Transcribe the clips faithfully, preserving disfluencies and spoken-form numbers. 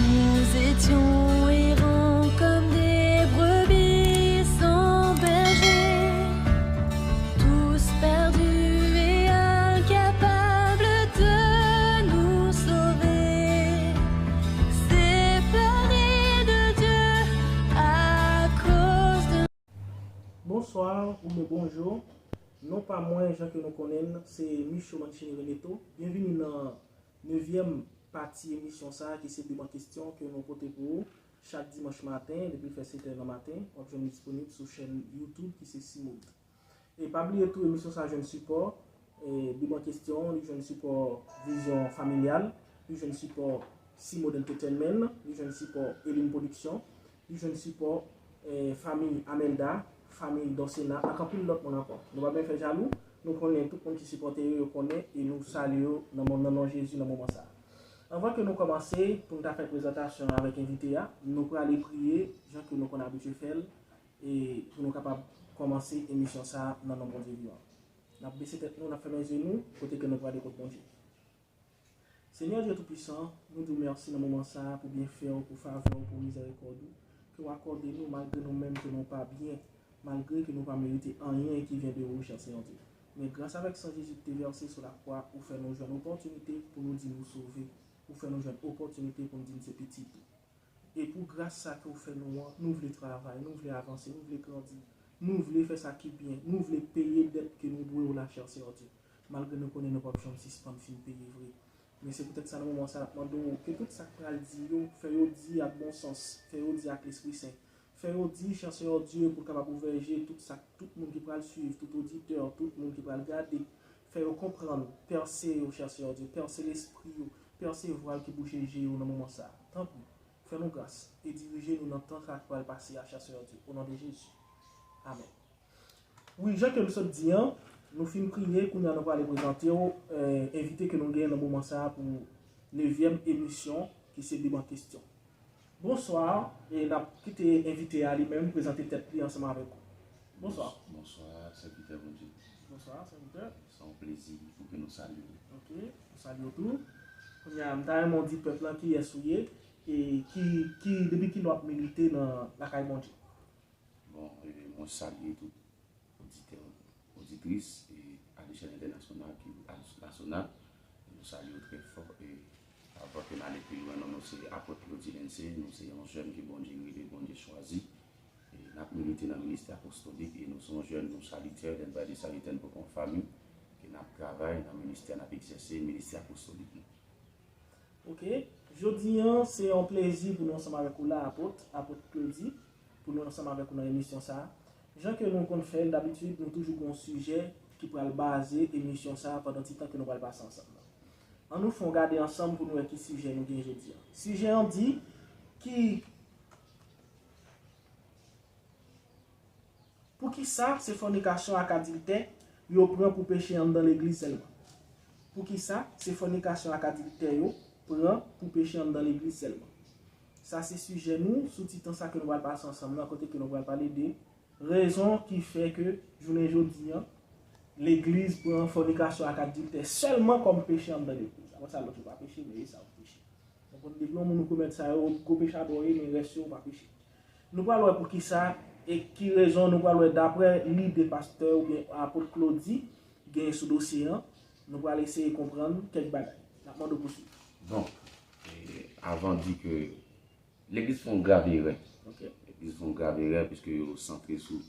Nous étions errants comme des brebis sans berger, tous perdus et incapables de nous sauver, séparés de Dieu à cause de... Bonswa oubyen bonjou. Non pa mwen, jan ke nou konnen l, se Micho Mancini Reneto. Byenvini nan nevyèm pati emisyon sa a ki se Bib an Kesyon ke nou pote pou ou chak dimanch maten depi l fè sèt è nan maten. W ap jwenn li disponib sou chèn YouTube ki se Simod. E pa bliye tou, emisyon sa a jwenn sipò, e, Bib an Kesyon, li jwenn sipò Vizyon Familyal, li jwenn sipò Simod Entertainment, li jwenn sipò Elin Production, li jwenn sipò, e, fanmi Amelda, fanmi Dòsena, ak anpil lòt moun ankò. Nou pa byen fè jalou, nou konnen tout moun ki sipòte yo, yo konnen, e nou salye yo nan mon, nan non Jezi nan moman sa a. Anvan ke nou kòmanse, pou nou ta fè prezantasyon avèk envite a, nou prale priye, jan ke nou konn abitye fè l, e pou nou kapab kòmanse emisyon sa a nan non Bondye vivan. N ap bese tèt nou, n ap fèmen zye nou, kote ke nou prale kot Bondye. Senyè Dye Toupisan, nou di w mèsi nan moman sa a pou byenfè w, pou favè w, pou mizèrikòd ou ke w akòde nou malgre nou menm ke nou pa byen, malgre ke nou pa merite anyen ki vyen de ou, chè Senyè Dye. Men gras avèk san Jezi ki te vèse sou lakwa, ou fè nou jwenn opòtinite pou nou di nou sove, ou fè nou jwenn opòtinite pou nou di nou se pitit ou. E pou gras sa ke w fè nou an, nou vle travay, nou vle avanse, nou vle grandi, nou vle fè sa ki byen, nou vle peye dèt ke nou dwe w la, chè Senyè Dye. Malgre nou konnen nou p ap janm sispann fin peye vre. Men se poutèt sa nan moman sa n ap mande w ke tout sa k pral di yo, fè yo di ak bon sans, fè yo di ak Lespri Sen. Fè yo di, chè Senyè Dye, pou l kapab ouvè je tout sa, tout moun ki pral swiv, tout oditè, tout moun ki pral gade. Fè yo konprann, pèse yo, chè Senyè Dye, pèse lespri yo, pèse vwal ki bouche je yo nan moman sa a. Tanpri. Fè nou gras e dirije nou nan tan sa k pral pase a, chè Senyè Dye, o non de Jezi. Amèn. Wi, jan ke m sot di an, nou fin priye, kounye a nou prale prezante w, eh, envite ke nou genyen nan moman sa a pou nevyèm emisyon, ki se Bib an Kesyon. Bonswa, e n ap kite envite a li menm prezante tèt li ansanm avèk ou. Bonswa. Bonswa, sèvitè Bondye. Bonswa, sèvitè. Se yon plezi pou ke nou salye w. Ok, nou salye w tou. Kounye a, m ta renmen w di pèp lan kiyès ou ye, e ki, ki, depi kilè w ap milite nan lakay Bondye? Bon, e, mwen salye tout oditè, oditris, e, a lechèl entènasyonal ki, a nasyonal. Nou salye w trè fò, e, avan ke n ale pi lwen, non, nou se Apot Claudy Lense, nou se yon jèn ke Bondye rele, Bondye chwazi. E n ap milite nan ministè apostolik, e nou se yon jèn, nou salitè, then by the salitè, nou poko yon fanmi, ke n ap travay nan ministè, n ap egzèse ministè apostolik nou. Ok. Jodi an, se yon plezi pou nou ansanm avèk ou la, Apot, Apot Claudy, pou nou ansanm avèk ou nan emisyon sa a. Jan ke nou konn fè l dabitid, nou toujou gen yon sijè ki pral baze emisyon sa a pandan ti tan ke nou pral pase ansanm nan. Ann nou fè yon gade ansanm pou nou wè ki sijè nou gen jodi an. Sijè an di, ki Poukisa se fònikasyon ak adiltè yo pran pou peche anndan legliz sèlman? Poukisa se fònikasyon ak adiltè yo pran pou peche anndan legliz sèlman? Sa se sijè nou sou ti tan sa ke nou pral pase ansanm nan, kote ke nou pral pale de rezon ki fè ke jounen jodi an, legliz pran fònikasyon ak adiltè sèlman kòm peche anndan legliz. Apre sa, lòt yo pa peche, men e sa yo peche. Donk, depi yon moun ou komèt sa yo, gwo pechadò w ye, men rès yo, ou pa peche. Nou pral wè poukisa e ki rezon, nou pral wè daprè lide pastè oubyen apot Claudy genyen sou dosye an, nou pral eseye konprann kèk bagay. N ap mande w pouswiv. Donk, e, avan di ke legliz fè yon grav erè. Ok. Legliz fè yon grav erè piske yo santre sou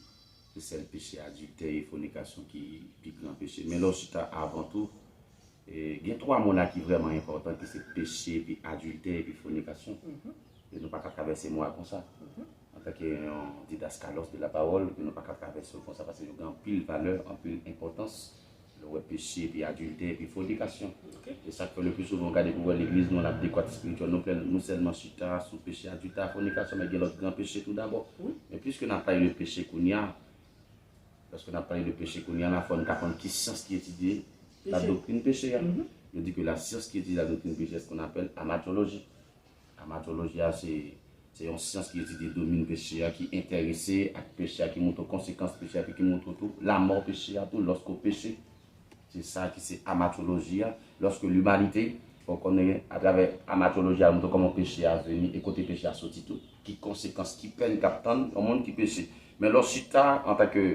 se sèl peche adiltè e fònikasyon ki pi gran peche. Men lè w chita avan tou, e, gen twa mo la ki vrèman enpòtan, ki se peche, epi adiltè, epi fònikasyon. Mhm. E nou pa ka travèse mo a konsa. Mhm. Antanke yon didaskalos de la pawòl, epi nou pa ka travèse yo konsa, paske yo gen anpil valè, anpil enpòtans. Lè w wè peche, epi adiltè, epi fònikasyon. Ok. E sa k fè le pli souvan w gade pou wè legliz nou an adekwa espirityèl, nou plè, nou sèlman chita sou peche adiltè a fònikasyon, men gen lòt gran peche tou dabò. Men piske n ap pale de peche kounye a, lòske n ap pale de peche kounye a la, fò n ka konn ki syans ki etidye la doktrin peche a. Yo di ke la science qui étudie la doctrine pécheresse qu'on appelle amatologie. Amatoloji a se, se yon syans ki etidye domèn peche a, ki enterese ak peche a, ki montre konsekans peche a, epi ki montre tou lanmò peche a tou, lòske w peche. Se sa ki se amatoloji a. Lòske limanite, fò w konnen atravè amatoloji a, montre kòman peche a vini e kote peche a soti tou. Ki konsekans, ki pèn k ap tann yon moun ki peche. Men lè w chita antanke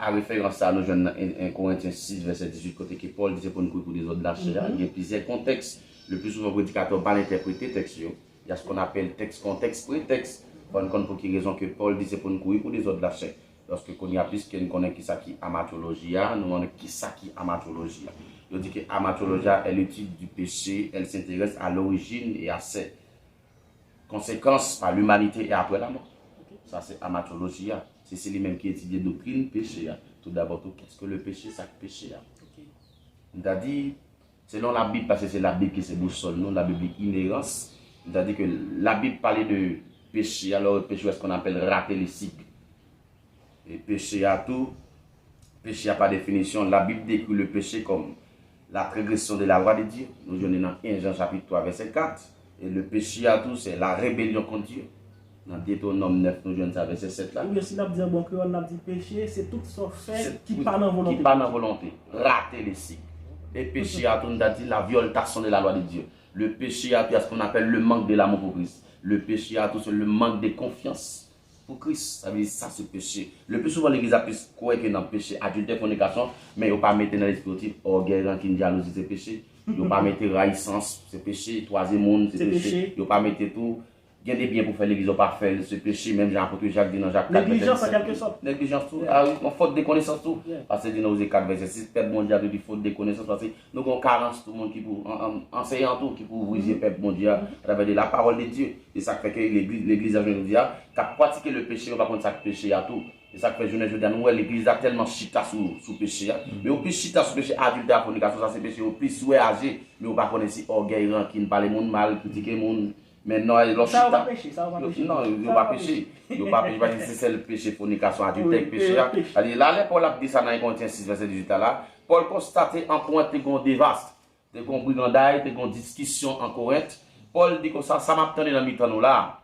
a referans sa a, nou jwenn nan en, en Korentyen sis, vèsè dizuit, kote ke Pòl di se pou n kouri pou dezòd lachè a. Gen plizyè kontèks. Le pli souvan, predikatè yo mal entèprete tèks yo. Il y a ce qu'on appelle texte, contexte, prétexte. Fò n konn pou ki rezon ke Pòl di se pou n kouri pou dezòd lachè. Lòske kounye a, pliske n konnen kisa ki amatoloji a, nou mande kisa ki amatoloji a. Yo di ke amatoloji a est l'étude du péché, elle s'intéresse à l'origine et à ses conséquences par l'humanité et après la mort. Sa se amatoloji a. Se, se li menm ki etidye doktrin peche a. Tout dabò tou, qu'est-ce que le péché, sa k peche a? M ta di, selon Labib, paske se Labib ki se bousòl nou, la Bible inerrance, m ta di ke Labib pale de peche a, lè w wè peche a, ce qu'on appelle rater le cycle. E peche a tou, peche a pa definisyon, Labib dekri le péché comme la transgression de la loi de Dieu. Nou jwenn li nan en Jan chapit twa vèsè kat. E le péché a tou, se la rébellion contre Dieu. Nan Detewonòm nèf, nou jwenn sa, vèsè sèt la. Oubyen si n ap di an bon kreyòl, n ap di peche, se tout sa w fè ki pa nan volonte Bondye. Ki pa nan volonte. Rater le cycle. E peche a tou, nou ta di la violation de la loi de Dieu. Le péché a tou, c'est ce qu'on appelle le manque de l'amour pour Christ. Le péché a tou, c'est le manque de confiance pou Kris. Sa vle di sa se peche. Le pli souvan legliz la plis kwè ke nan peche adiltè, fònikasyon, men yo pa mete nan lespri yo ti ògèy, rankin, jalouzi se peche. Yo pa mete rayisans se peche, twaze moun se peche. Yo pa mete tou gen de byen pou fè legliz yo pa fè l se peche, menm jan apot Jak di nan Jak kat vèsè disèt. Neglijans an kèlke sòt. Neglijans tou, a wi, yon fòt de konesans tou. Paske di nan Oze kat vèsè sis, pèp Bondye a tou di fòt de konesans, paske nou gen yon karans tou moun ki pou, an, an, anseyan tou ki pou ouvri zye pèp Bondye a atravè de la parole de Dieu. E sa k fè ke legliz, legliz an jodi a, k ap pratike le péché, yo pa konn sa k peche a tou. E sa k fè jounen jodi a, nou wè legliz la tèlman chita sou, sou peche a. Men yo plis chita sou peche adiltè a fònikasyon, sa se peche yo plis wè aje. Men yo pa konnen si ògèy, rankin, pale moun mal, kritike moun. Men non, lè w chita. Sa yo pa peche, sa yo pa peche. Non, yo pa peche. Yo pa peche, paske se sèl peche fònikasyon adiltè k peche a. Alè, la, lè Pòl ap di sa nan en Korentyen sis, vèsè dizuit la, la, Pòl konstate an Korent te gen yon devas. Te gen yon briganday, te gen yon diskisyon an Korent. Pòl di konsa, sa m ap tande nan mitan nou la.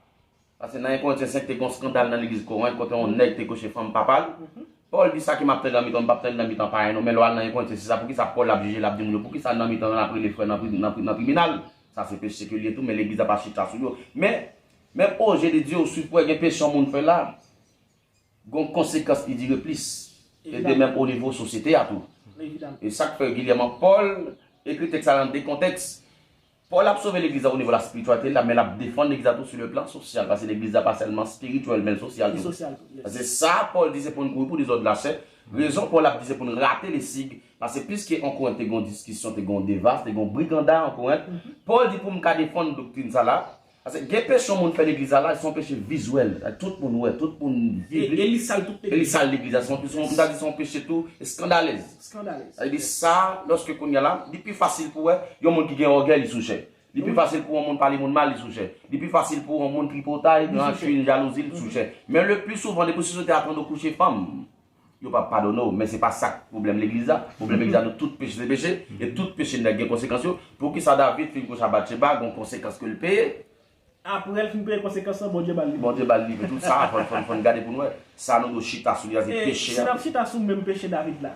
Paske nan en Korentyen senk, te gen yon eskandal nan legliz Korent, kote yon nèg te kouche fanm papa l. Pòl di sa ke m ap tande nan mitan, m p ap tande nan mitan payen non, men lè w al nan en Korentyen sis la, poukisa Pòl ap jije, l ap di moun yo, poukisa nan mitan nan ap rele frè nan pri-, nan pri-, nan tribinal? Sa se peche ke l ye tou, men legliz la pa chita sou yo. Men, men au jeu de Dieu, ou si pou wè gen peche yon moun fè la, gon konsekans li dire plis. E de menm o nivo sosyete a tou. E sa k fè regilyèman Pòl ekri tèks sa nan de kontèks. Pòl ap sove legliz la o nivo la spirityalite la, men l ap defann legliz la tou sou le plan sosyal, paske legliz la pa sèlman spirityèl, men l sosyal tou. Paske sa Pòl di se pou n kouri pou dezòd lachè. Rezon Pòl ap di se pou n rate lesig, paske pliske an Korent te gen yon diskisyon, te gen yon devas, te gen yon briganda an Korent. Pòl di pou m ka defann doktrin sa la, Paske gen peche yon moun fè legliz la, la, se yon peche vizyèl. Tout moun wè, tout moun viv li. E li sal tout legliz. E li sal legliz la. Se yon, se yon, m ta di se yon peche tou eskandalèz. Eskandalèz. Sa vle di sa, lòske kounye a la, li pi fasil pou wè yon moun ki gen ògèy, li sou chè. Li pi fasil pou yon moun pale moun mal, li sou chè. Li pi fasil pou yon moun tripotay, rankin, jalouzi, li sou chè. Men le pli souvan, depi sosyete a aprann ou kouche fanm, yo p ap padone w, men se pa sa k pwoblèm legliz la. Pwoblèm legliz la, nou tout peche se peche, e tout peche nèt gen konsekans yo. Poukisa David fin kouche a Batcheba, gon konsekans ke l peye? Apre l fin peye konsekans lan, Bondye ba l live. Bondye ba l live. Tout sa, fò, fò, fò n gade pou n wè. Sa nou dwe chita sou li a, se peche a. Si n ap chita sou menm peche David la,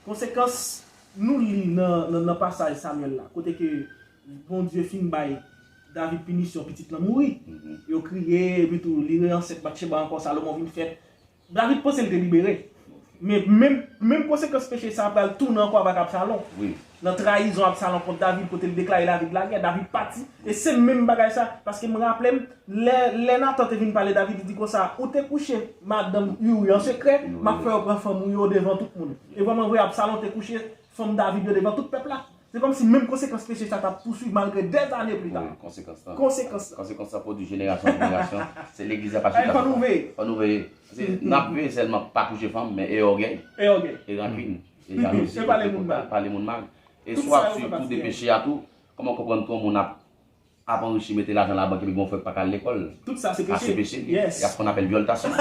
konsekans, nou li nan, nan, nan pasaj Samyèl la, kote ke Bondye fin bay David pinisyon, pitit lan mouri. Yo kriye, epi tou, li reyansent Batcheba ankò, Salomon vin fèt. David panse l te libere. Men menm, menm konsekans peche sa a pral tounen ankò avèk Absalon. Nan trayizon Absalon kont David, kote l deklare David lagè, David pati. E se menm bagay sa, paske m raple m, lè, lè Natan te vin pale David, li di konsa, ou te kouche madanm Uri an sekrè, m ap fè yo pran fanm ou yo devan tout moun. E vrèman vre, Absalon te kouche fanm David yo devan tout pèp la. Se kòmsi menm konsekans peche sa t ap pouswiv malgre dèzane pli ta. Wi, konsekans lan. Konsekans lan. Konsekans lan pwodui jenerasyon an jenerasyon. Se legliz la pa chita sou sa. Fò nou veye. Fò nou veye. Paske n ap veye sèlman pa kouche fanm, men e ògèy. E ògèy. E rankin. E jalouzi. E pale moun mal. Pale moun mal. E si w ap swiv tou de peche a tou, kòman w konprann tou yon moun ap, ap anrichi, mete lajan nan labank epi gen yon frè k pa ka al lekòl? Tout sa se peche. Sa se peche li. Yes. Y ap fè yon apèl vyòltasyon.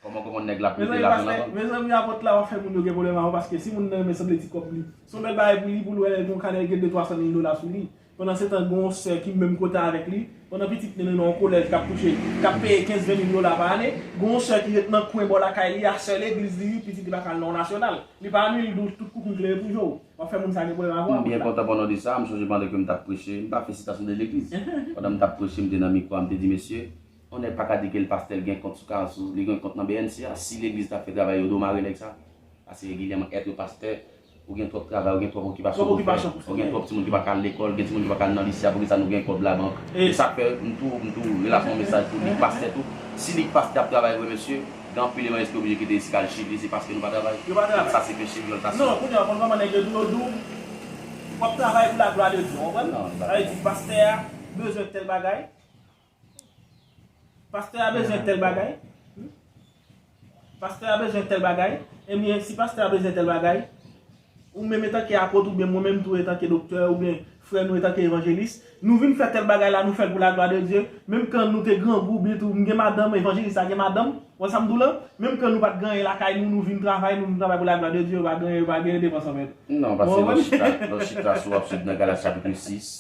Kòman w konprann nèg la ap mete lajan nan labank? Mezanmi, apòt la w ap fè moun yo gen pwoblèm avè w, paske si moun nan renmen sanble ti kòb li, se yon bèl bagay pou li, pou l wè l gen yon kanè, gen de twa san mil dola sou li. Pandan se tan, gen yon sè ki menm kote avèk li, pandan pitit li nan yon kolèj k ap touche, k ap peye kenz ven mil dola pa ane, gen yon sè ki ret nan kwen bò lakay li a, sè legliz li, pitit li pa ka al nan yon nasyonal. Li pa nwi, li di w tout koukoun klere pou je w. W ap fè moun sa gen pwoblèm avè w. M byen kontan pandan w di sa, m sonje pandan ke m t ap preche, m pa fè sitasyon de legliz. Pandan m t ap preche, m te nan mikwo a, m te di, mesye, yon nèg pa ka di ke l pastè, l gen kont sou ka, sou, li gen kont nan B N C a, si legliz ta fè travay yo, domare nèg sa. Paske regilyèman, èt pastè, ou gen twòp travay, ou gen twòp okipasyon pou fè, ou gen twòp timoun ki pa ka al lekòl, gen timoun ki pa ka al nan lise a, poukisa nou gen kòb labank? E sa k fè m tou, m tou relasyon mesaj pou lig pastè tou. Si lig pastè ap travay vre, mesye, gen anpil evanjelis ki oblije kite isit al Chili, se paske nou pa travay. Yo pa travay. Sa se peche vyòltasyon. Non, kounye a, w konn kòman nèg yo di w, yo di w, w ap travay pou laglwa de Dye, w konprann? Sa vle di, pastè a bezwen tèl bagay, pastè a bezwen tèl bagay. Pastè a bezwen tèl bagay. Ebyen, si pastè a bezwen tèl bagay, ou menm etanke apot, oubyen mwen menm tou etanke doktè, oubyen frè nou etanke evanjelis, nou vin fè tèl bagay la, nou fè l pou laglwa de Dye. Menm kan nou te grangou, oubyen tou, m gen madanm, evanjelis la gen madanm, wè sa m di w lan? Menm kan nou pa t gen anyen lakay nou, nou vin travay, nou vin travay pou laglwa de Dye, yo pa gen anyen, yo pa gen depans anvè nou. Non, paske lè w chita, lè w chita sou w ap swiv nan Galat chapit sis,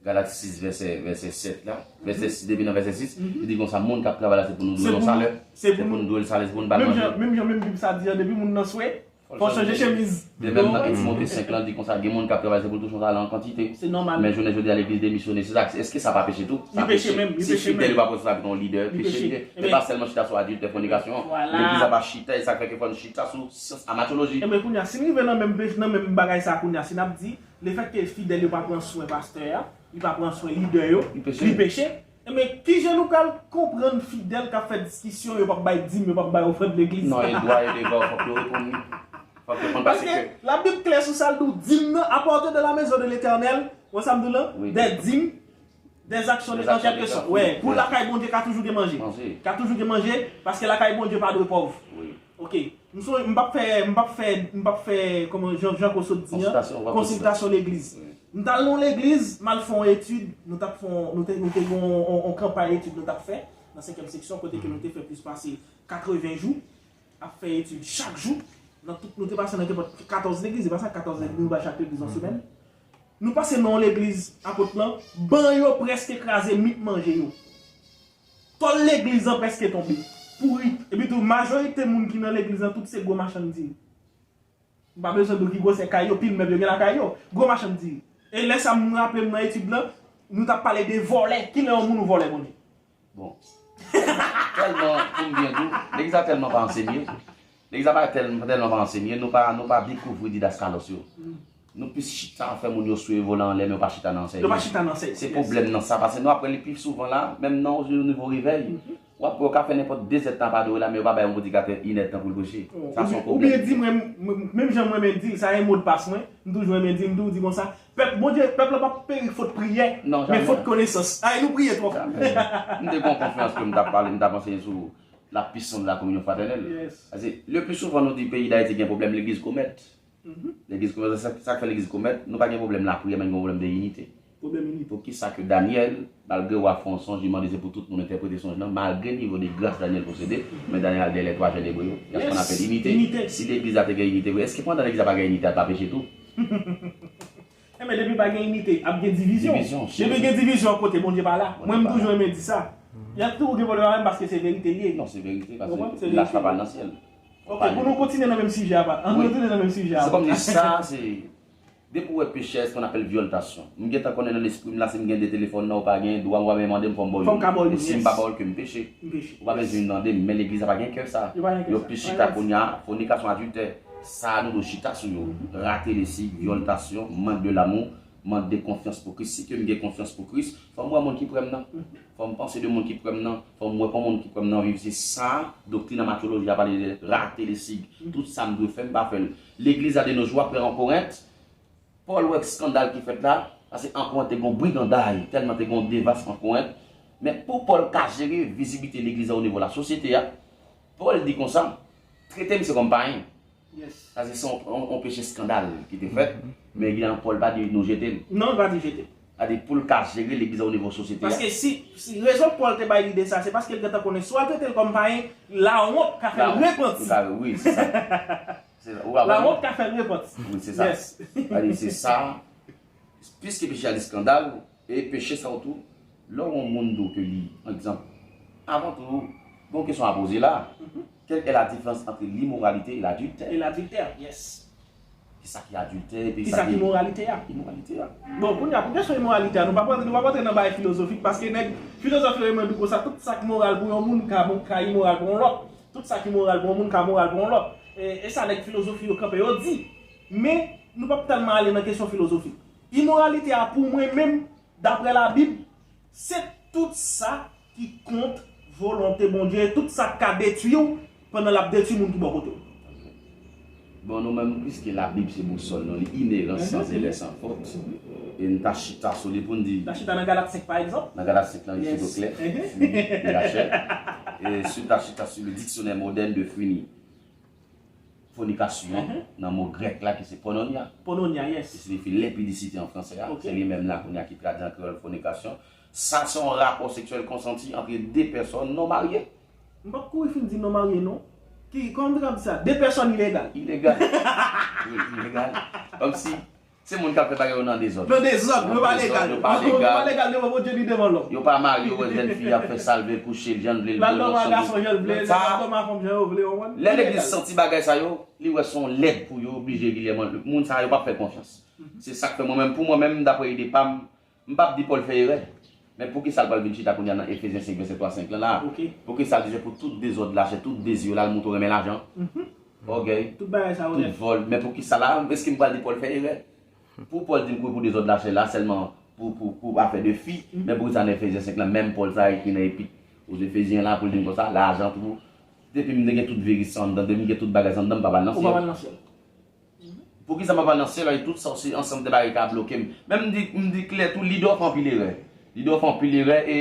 Galat sis, vèsè, vèsè sèt la. Vèsè sis, depi nan vèsè sis, li di konsa, moun k ap travay la, se pou nou dwe l yon salè. Se pou nou dwe l salè, se pou nou ba l manje. Menm jan, menm jan, menm Bib sa di an, depi moun nan swe, fò w chanje chemiz. De menm nan Timote senk lan, di konsa, gen moun k ap travay, se pou l touche yon salè an kantite. Se nòmal. Men jounen jodi a, legliz demisyone, se sa, èske sa pa peche tou? Li peche menm, li peche menm. Si fidèl yo pa pran responsabilite yon lidè, peche li ye. Men pa sèlman chita sou adiltè, fònikasyon. Legliz la pa chita, e sa k fè ke fò n chita sou syans a matyoloji. Ebyen, kounye a, si n rive nan menm peche, nan menm bagay sa a, kounye a, si n ap di, lefètke fidèl yo pa pran swen pastè a, li pa pran swen lidè yo, li peche. Li peche. Ebyen, kijan nou pral konprann fidèl k ap fè diskisyon, yo p ap bay dim, yo p ap bay ofrann legliz? Non, e dwa e devwa w, fòk yo reponn li. Fòk yo reponn paske Labib klè sou sa, l di w dim nan, apportez de la maison de l'Éternel, wè sa m di w lan? Des dîmes, des actions de, en quelque sorte. Wè, pou lakay Bondye ka toujou gen manje. Ka toujou gen manje, paske lakay Bondye pa dwe pòv. Ok. M sonje, m p ap fè, m p ap fè, m p ap fè, kòman Jean, Jean Claude sot di an, konsiltasyon legliz. M t al nan yon legliz, m al fè yon etid, nou t ap fè yon, nou te, nou te gen yon, yon, yon kanpay etid nou t ap fè nan senkyèm seksyon, kote ke nou te fè plis pase katreven jou, ap fè etid chak jou. Nan tout, nou te pase nan kenpòt katòz legliz, e pa sa, katòz legliz, nou bay chak legliz yon semèn. Nou pase nan yon legliz, apot lan, ban yo prèske kraze, mit manje yo. Tòl legliz lan prèske tonbe. Pouri. Epi tou, majorite moun ki nan legliz lan, tout se gwo machann diri. M pa bezwen di w ki gwosè kay yo, pil mèb yo gen lakay yo. Gwo machann diri. E lè sa a, m raple m nan etid lan, nou t ap pale de vòlè. Kilè yon moun ou vòlè Bondye? Bon. Tèlman, pou m byen di w, legliz la tèlman pa ansenye. Legliz la pa tèl-, tèlman pa ansenye, nou pa, nou pa dekouvri didaskalos yo. Nou plis chita fè moun yo swe volan anlè, men yo pa chita nan ansèyman. Yo pa chita nan ansèyman. Se pwoblèm nan sa, paske nou ap wè li pi souvan la, menm nan yon nivo revèy. W ap wè yo ka fè nenpòt de zèdtan ap adore la, men yo pa bay yon predikatè inèdtan pou l preche. Sa se yon pwoblèm. Oubyen di mwen, mwen, menm jan mwen menm di l, sa e modpas mwen, m toujou renmen di, m toujou di konsa, pèp, Bondye, pèp la p ap peri fot priyè, men fot konesans. Ay, nou priye twòp. M te gen yon konferans ke m t ap pale, m t ap anseye sou la puissance de la communion fraternelle. Paske le pli souvan nou di peyi Dayiti gen pwoblèm legliz komèt. Legliz komèt, sa, sa k fè legliz komèt, nou pa gen pwoblèm lapriyè, men nou gen pwoblèm de inite. Pwoblèm inite. Poukisa ke Daniel, malgre w a fè yon sonj, li mande se pou tout moun entèprete sonj lan, malgre nivo de gras Daniel posede, men Daniel al dèyè lè twa jèn ebre yo. Sa se sa n apèl inite. Si legliz la te gen inite vre, èske pandan legliz la pa gen inite, a pa peche tou? Enben, depi pa gen inite, ap gen divizyon. Divizyon, cheri. Depi gen divizyon, kote Bondye pa la. Mwen, m toujou renmen di sa. Y ap toujou gen pwoblèm avè m paske se verite li ye. Non, se verite, paske lach la pa nan syèl. Ok, pou nou kontinye nan menm sijè a, pa. Ann retounen nan menm sijè a. Se kòm si sa, se, depi w wè peche, se sa n apèl vyòltasyon. M gentan konnen nan lespri m la, si m gen de telefòn nan, ou pa gen dwa, ou pa bezwen mande m, fò m ba w youn. Fò m ka ba w youn, yes. E si m pa ba w l, ke m peche. M peche. Ou pa bezwen mande m, men legliz la pa gen kè sa. Yo pa gen kè sa. Yo plis chita kounye a, fònikasyon, adiltè. Sa a nou dwe chita sou yo. Rate lesig, vyòltasyon, mank de lamou, mank de konfyans pou Kris. Si ke m gen konfyans pou Kris, fò m wè moun ki prè m nan. Fò m panse de moun ki prè m nan. Fò m wè kòman moun ki prè m nan viv. Se sa, doktrin an matyoloji a pale de rate lesig. Tout sa m dwe fè, m pa fè l. Legliz la de nos jours, ap pran an Korent, Pòl wè eskandal ki fèt la, paske an Korent te gen yon briganday, tèlman te gen yon devas an Korent. Men pou Pòl ka jere vizibilite legliz la o nivo lasosyete a, Pòl di konsa, trete misye kòm payen. Sa se yon, yon, yon peche eskandal ki te fèt, men Gideon Paul pa di nou jete l. Non, li pa di jete l. Sa di pou l ka jere legliz la o nivo sosyete a. Paske si, si rezon Pòl te bay lide sa, se paske l gentan konnen swa l trete l kòm payen, lawont ka fè l repanti. Wi, se sa. Lawont ka fè l repanti. Wi, se sa. Sa di se sa. Piske peche a eskandal, e peche sa yo tou, lè yon moun di w ke li, pa egzanp, avan tou, gon kesyon a poze la. Quelle est la différence entre l'immoralité et l'adultère? E ladiltè, yes. Kisa ki adiltè epi kisa ki imoralite a? Imoralite a. Bon, kounye a, pou kesyon imoralite a, nou p ap rantre, nou p ap rantre nan bagay filozofik, paske nèg, filozof yo menm di konsa, tout sa k moral pou yon moun ka, ka imoral pou yon lòt. Tout sa ki moral pou yon moun ka moral pou yon lòt. E, e sa nèg filozofi yo kanpe, yo di. Men, nou p ap tèlman ale nan kesyon filozofik. Imoralite a, pou mwen menm, daprè Labib, se tout sa ki kont volonte Bondye, tout sa k ka detwi w pandan l ap detwi moun ki bò kote w. Bon, nou menm, piske Labib se bousòl nou, li ineran, san erè, san fot. E n ta chita sou li pou n di. N ta chita nan Galat senk, pa egzanp. Nan Galat senk lan, li fito klè, li rachè. E si n ta chita sou le dictionnaire moderne de fini, fònikasyon, nan mo grèk la, ki se porneia. Porneia, yes. Ki siyifi lempidisite an fransè a. Se li menm la, kounye a, ki tradui an kreyòl fònikasyon. Sa se yon rapò seksyèl konsanti antre de pèsòn non marye. M p ap kouri fin di non marye non. Ki, kòman m te ka di sa? De pèsòn ilegal. Ilegal. Wi, ilegal. Kòmsi se moun k ap fè bagay yo nan dezòd. Nan dezòd, yo pa legal. Yo pa legal. Yo pa legal devan Bondye ni devan lòm. Yo pa marye, yo wè jèn fi ap fè salve kouche l jan l vle, l vole nan chanm li. L al dòmi ak gason jan l vle, l al dòmi ak fanm jan yo vle, w konprann? Lè legliz santi bagay sa yo, li wè se yon lèd pou yo, oblije regilyèman. Moun sa yo p ap fè konfyans. Se sa k fè mwen menm, pou mwen menm, daprè ide pa m, M p ap di Pòl fè erè. Men poukisa l pral vin chita kounye a nan Efezyen senk vèsè twa, senk lan la a? Poukisa l bezwen pou tout dezòd lachè, tout dezi yo la, l montre w renmen lajan? Ògèy, tout vòl. Men poukisa la a, èske m pral di Pòl fè erè? Pou Pòl di m kouri pou dezòd lachè la, sèlman pou, pou, pou afè de fi, men poukisa nan Efezyen senk lan, menm Pòl sa a ekri nan epit Ozefezyen la, pou l di m konsa, lajan tou, depi m te gen tout viri sa anndan, depi m gen tout bagay sa anndan, m p ap al nan syèl. Poukisa m ap al nan syèl la, e tout sa se ansanm de bagay ki ka bloke m? Men m di, m di klè tou, lidè w fè anpil erè. Lidè w fè anpil erè e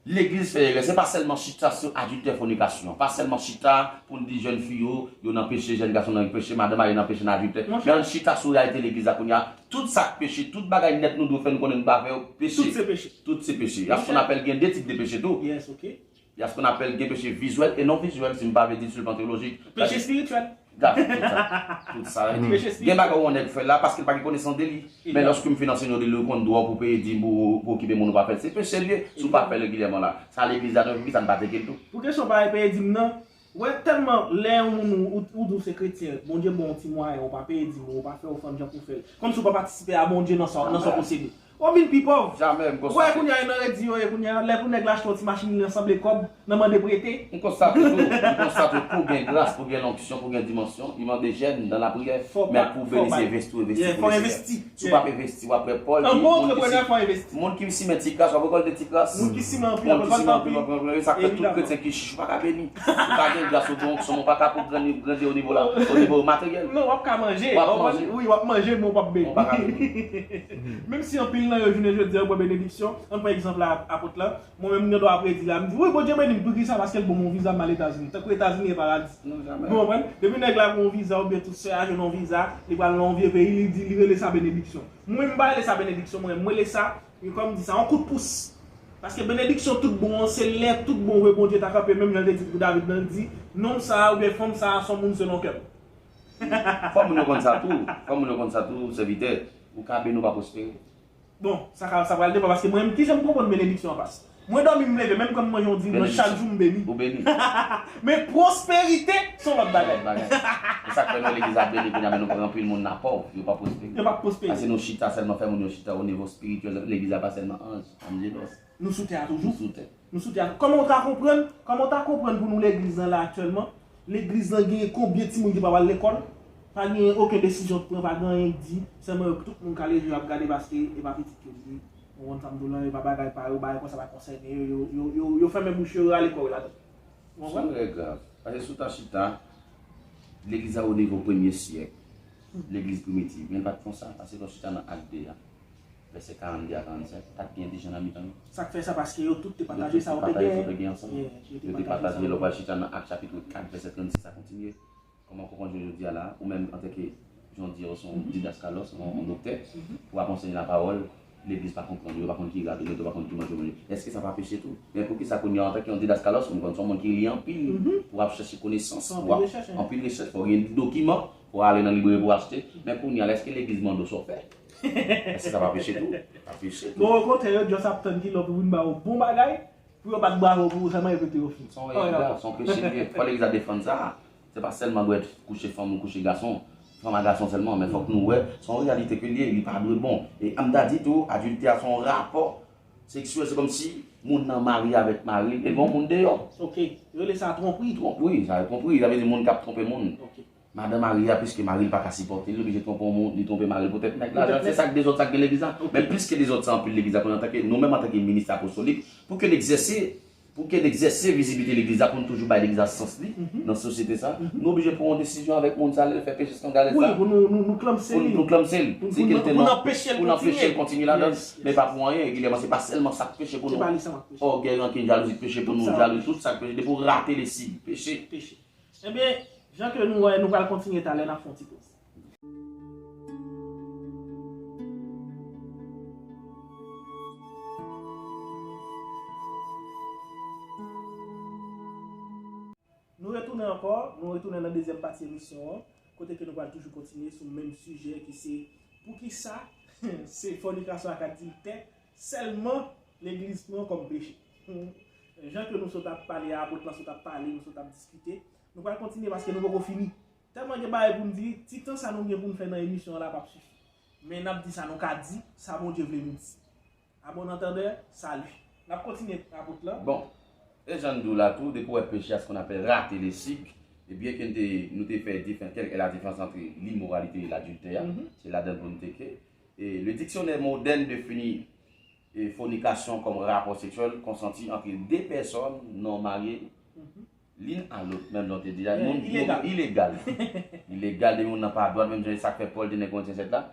legliz fè erè. Se pa sèlman chita sou adiltè, fònikasyon. Pa sèlman chita pou n di jèn fi yo, yo nan peche, jèn gason nan peche, madanm a yo nan peche, nan adiltè. Men ann chita sou reyalite legliz la kounye a. Tout sa k peche, tout bagay nèt nou dwe fè, nou konnen nou pa fè yo, peche. Tout se peche. Tout se peche. Y ap fè yon apèl, gen de tip de peche tou. Yes, ok. Y ap fè yon apèl, gen peche vizwèl e non vizwèl, si m pa vle di sou le plan teyolojik. Peche espirityèl. Gade, tout sa. Tout sa. Gen bagay yon nèg fè la paske l pa gen konesans de li. Men lòske w fin anseye w de li, ou konn dwa w pou peye dim ou pou okipe moun ou pa fè l. Se peche l ye si w pa fè l regilyèman la. Sa legliz la, poukisa n pa tcheke l tou? Pou kesyon pa peye dim nan, wè tèlman lè yon moun ou, ou di w se kretyen, Bondye ba w yon ti mwayen, ou pa peye dim ou, ou pa fè ofrann jan pou w fè l. Kòmsi w pa patisipe a Bondye nan sa, nan sa w posede. Ou vin pi pòv. Jamè, m konstate. Ou wè kounye a, e nan redi yo ye kounye a, lè pou nèg la achte yon ti machin, li nan sanble kòb, nan mande prete. M konstate tou, m konstate pou gen gras, pou gen lonksyon, pou gen dimansyon, li mande jèn nan lapriyè. Men pou w beni se envesti w envesti pou Lesenyè. Si w p ap envesti, w ap wè Pòl di, moun ki simen ti kras, w ap rekòlte ti kras. Moun ki simen anpil, w ap rekòlte anpil. E sa k fè tout kretyen ki chich, ou pa ka beni. Ou pa gen gras, ou gen onksyon, men w pa ka pou grandi, grandi o nivo la, o nivo materyèl. Non, w ap ka manje. W ap manje. Wi, w ap manje, men w p ap beni. Menm si anpil nan yo jounen jodi a yo pran benediksyon, ann pran egzanp la apot la, mwen menm m gen dwa predi la, m di, wi, Bondye beni m, poukisa? Paske l ban m yon viza m al Etazini. Tankou Etazini e paradi. Ou konprann? Depi nèg la gen yon viza oubyen tout sè a jwenn yon viza, li pral nan yon vye peyi, li di, li rele sa benediksyon. Mwen menm m pa rele sa benediksyon, mwen menm m rele sa, kòm di sa, yon kout pous. Paske benediksyon tout bon an, se lè tout bon vre Bondye ta kanpe, menm jan l te di pou David nan, l di, nonm sa a oubyen fanm sa a se yon moun selon kè m. Fò moun yo konn sa tou. Fò moun yo konn sa tou, sèvitè. Ou ka beni, ou pa pwospere. Bon, sa ka, sa pral depann, paske mwen menm, kijan m konprann benediksyon an pas? Mwen dòmi, m leve, menm kan m manje yon diri blanch, chak jou m beni. Ou beni. Men pwosperite, se yon lòt bagay. Se yon lòt bagay. E sa k fè nou legliz ap beni kounye a, men nou pran anpil moun nan pòv, yo pa pwospere. Yo pa pwospere. Paske nou chita sèlman, fè moun yo chita o nivo espirityèl, legliz la pa sèlman anj, angelos. Nou sou tè a toujou. Nou sou tè. Nou sou tè a. Kòman w ta konprann, kòman w ta konprann pou nou legliz lan la aktyèlman? Legliz lan genyen konbyen timoun ki pa pral lekòl? Pa genyen okenn desizyon ki pran, pa gen anyen ki di, sèlman yo tout moun ka leve yo ap gade paske e pa pitit yo li ye. Ou konprann sa m di w lan, e pa bagay pa yo, bagay konsa pa konsène yo, yo, yo, yo, yo fèmen bouch yo, yo rale kò yo ladan. Ou konprann? Se yon erè grav. Paske si w ta chita, legliz la o nivo premye syèk, legliz primitiv, men l pa t konsa, paske lè w chita nan Ak de a, vèsè karannde a karannsenk, pa t gen de jan nan mitan yo. Sa k fè sa? Paske yo tout te pataje sa yo te genyen. Yo te pataje sa yo te genyen ansanm. Yo te pataje, lè w pral chita nan Ak chapit kat, vèsè trannsis a kontinye. Kòman w konprann jodi a la, ou menm antanke, jan w di, w se yon didaskalos, yon, yon doktè, ou ap anseye lapawòl, legliz pa konprann, yo pa konn ki rad ou mete, yo pa konn ki manje w manje. Èske sa pa peche tou? Men poukisa kounye a, antanke yon didaskalos, ou konn se yon moun ki li anpil, ou ap chèche konesans, ou ap anpil rechèch, fò w gen dokiman, fò w ale nan libreri pou w achte. Men kounye a, èske legliz mande w sa w fè? Èske sa pa peche tou? Pa peche tou. Non, okontrè, yo just ap tann kilè pou vin ba w bon bagay, pou yo bat bravo pou ou sèlman epi tou yo fini. Se yon erè grav, se yon peche li ye. Fò legliz la defann sa. Se pa sèlman dwèt kouche fanm ou kouche gason, fanm a gason sèlman, men fòk nou wè, se yon reyalite ke li ye, li pa dwe bon. E m ta di tou, adiltè a se yon rapò seksyèl, se kòmsi moun nan marye avèk mari l, e gon moun deyò. Ok, yo rele sa twonpri. Twonp, wi, sa twonpri, sa vle di moun k ap twonpe moun. Ok. Madan mari a, piske mari l pa ka sipòte l, li oblije twonpe yon moun, li twonpe mari l poutèt nèg la. Poutèt nèg. Se sa k dezòd sa k gen legliz la. Ok. Men plis ke dezòd sa anpil legliz la, kounye a, antanke, nou menm antanke minis apostolik, pou ke n egzèse, pou ke n egzèse vizibilite legliz la, pou n toujou bay legliz la sans li nan sosyete sa, nou oblije pran yon desizyon avèk moun sa, lè l fè peche eskandalèz sa. Wi, pou nou, nou, nou klamse li. Pou nou klamse l. Pou, pou n anpeche l kontinye. Pou n anpeche l kontinye ladan l. Yes, yes. Men pa pou anyen, regilyèman, se pa sèlman sa k peche pou nou. Se pa li sèlman k peche. Ògèy, rankin, jalouzi k peche pou nou, jalouzi, tout sa k peche, depi w rate lesib, peche. Peche. Ebyen, jan ke nou wè, nou pral kontinye talè, n ap fè yon ti poz. Nou retounen ankò, nou retounen nan dezyèm pati emisyon an, kote ke nou pral toujou kontinye sou menm sijè ki se poukisa se fònikasyon ak adiltè sèlman legliz pran kòm peche. Jan ke nou sot ap pale a, apot lan sot ap pale, nou sot ap diskite, nou pral kontinye paske nou poko fini. Tèlman gen bagay pou n di, ti tan sa nou gen pou n fè nan emisyon an la p ap sifi. Men n ap di sa nou ka di, sa Bondye vle nou di. À bon entendeur, salut. N ap kontinye apot lan. Bon, e jan n di w la tou, depi w wè peche a, ce qu'on appelle rater les cycles, e byen ke n te, nou te fè difen-, quelle est la différence entre l'immoralité et l'adultère, se ladan l pou n te ke. Et le dictionnaire moderne définit, et fornication comme rapport sexuel consenti entre deux personnes non mariées l'une à l'autre. Menm jan w te di a, moun ilegal. Ilegal. Ilegal, de moun nan pa dwat, menm jan sa k fè Pòl te nan Korentyen sèt la.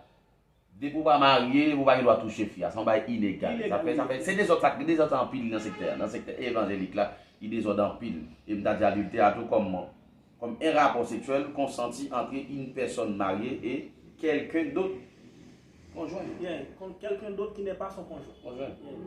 Depi w pa marye, ou pa gen dwa touche fi a. Se yon bagay ilegal. Sa fè, sa fè, se dezòd sa, dezòd sa anpil nan sektè a. Nan sektè evanjelik la, li dezòd anpil. E m ta di adiltè a tou kòm, comme un rapport sexuel consenti entre une personne mariée et quelqu'un d'autre conjoint. Yeah, con-, quelqu'un d'autre qui n'est pas son conjoint. Conjoint. Yeah.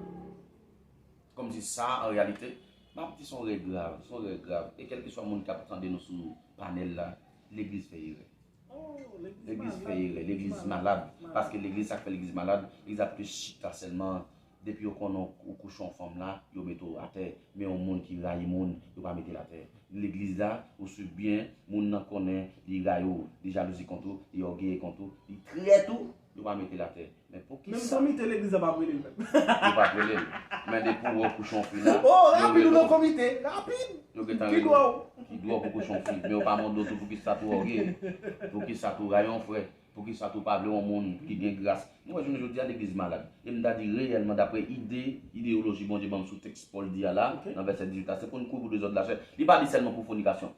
Kòmsi sa, an reyalite, m ap di se yon rèl grav, se yon rèl grav. E kèlkeswa moun k ap tande nou sou panèl la, legliz fè erè. Oh, legliz fè erè, legliz malad. Paske legliz, sa k fè legliz malad, legliz ap plis chita sèlman. Depi yo konnen ou kouche yon fanm la, yo mete w atè. Men yon moun ki rayi moun, yo pa mete l atè. Legliz la, ou swiv byen, moun nan konnen li rayi w, li jalouzi kont ou, li ògeye kont ou, li trèt ou, yo pa mete l atè. Men poukisa? Menm komite legliz la p ap rele l menm. Yo p ap rele l. Men depi w wè w kouche yon fi la, oh, yo rapid rele w nan komite, rapid. Yo gentan rele w. Ki dwa w pou kouche yon fi, men yo pa mande w tou poukisa tou ògeye, poukisa tou rayi yon frè, poukisa tou pa vle yon moun ki gen gras. Nou wè jounen jodi a legliz malad. E m ta di reyèlman, daprè ide, ideyoloji Bondye ban m sou tèks Pòl di a la, nan vèsè dizuit la, se pou n kouri pou dezòd lachè. Li pa di sèlman pou fònikasyon.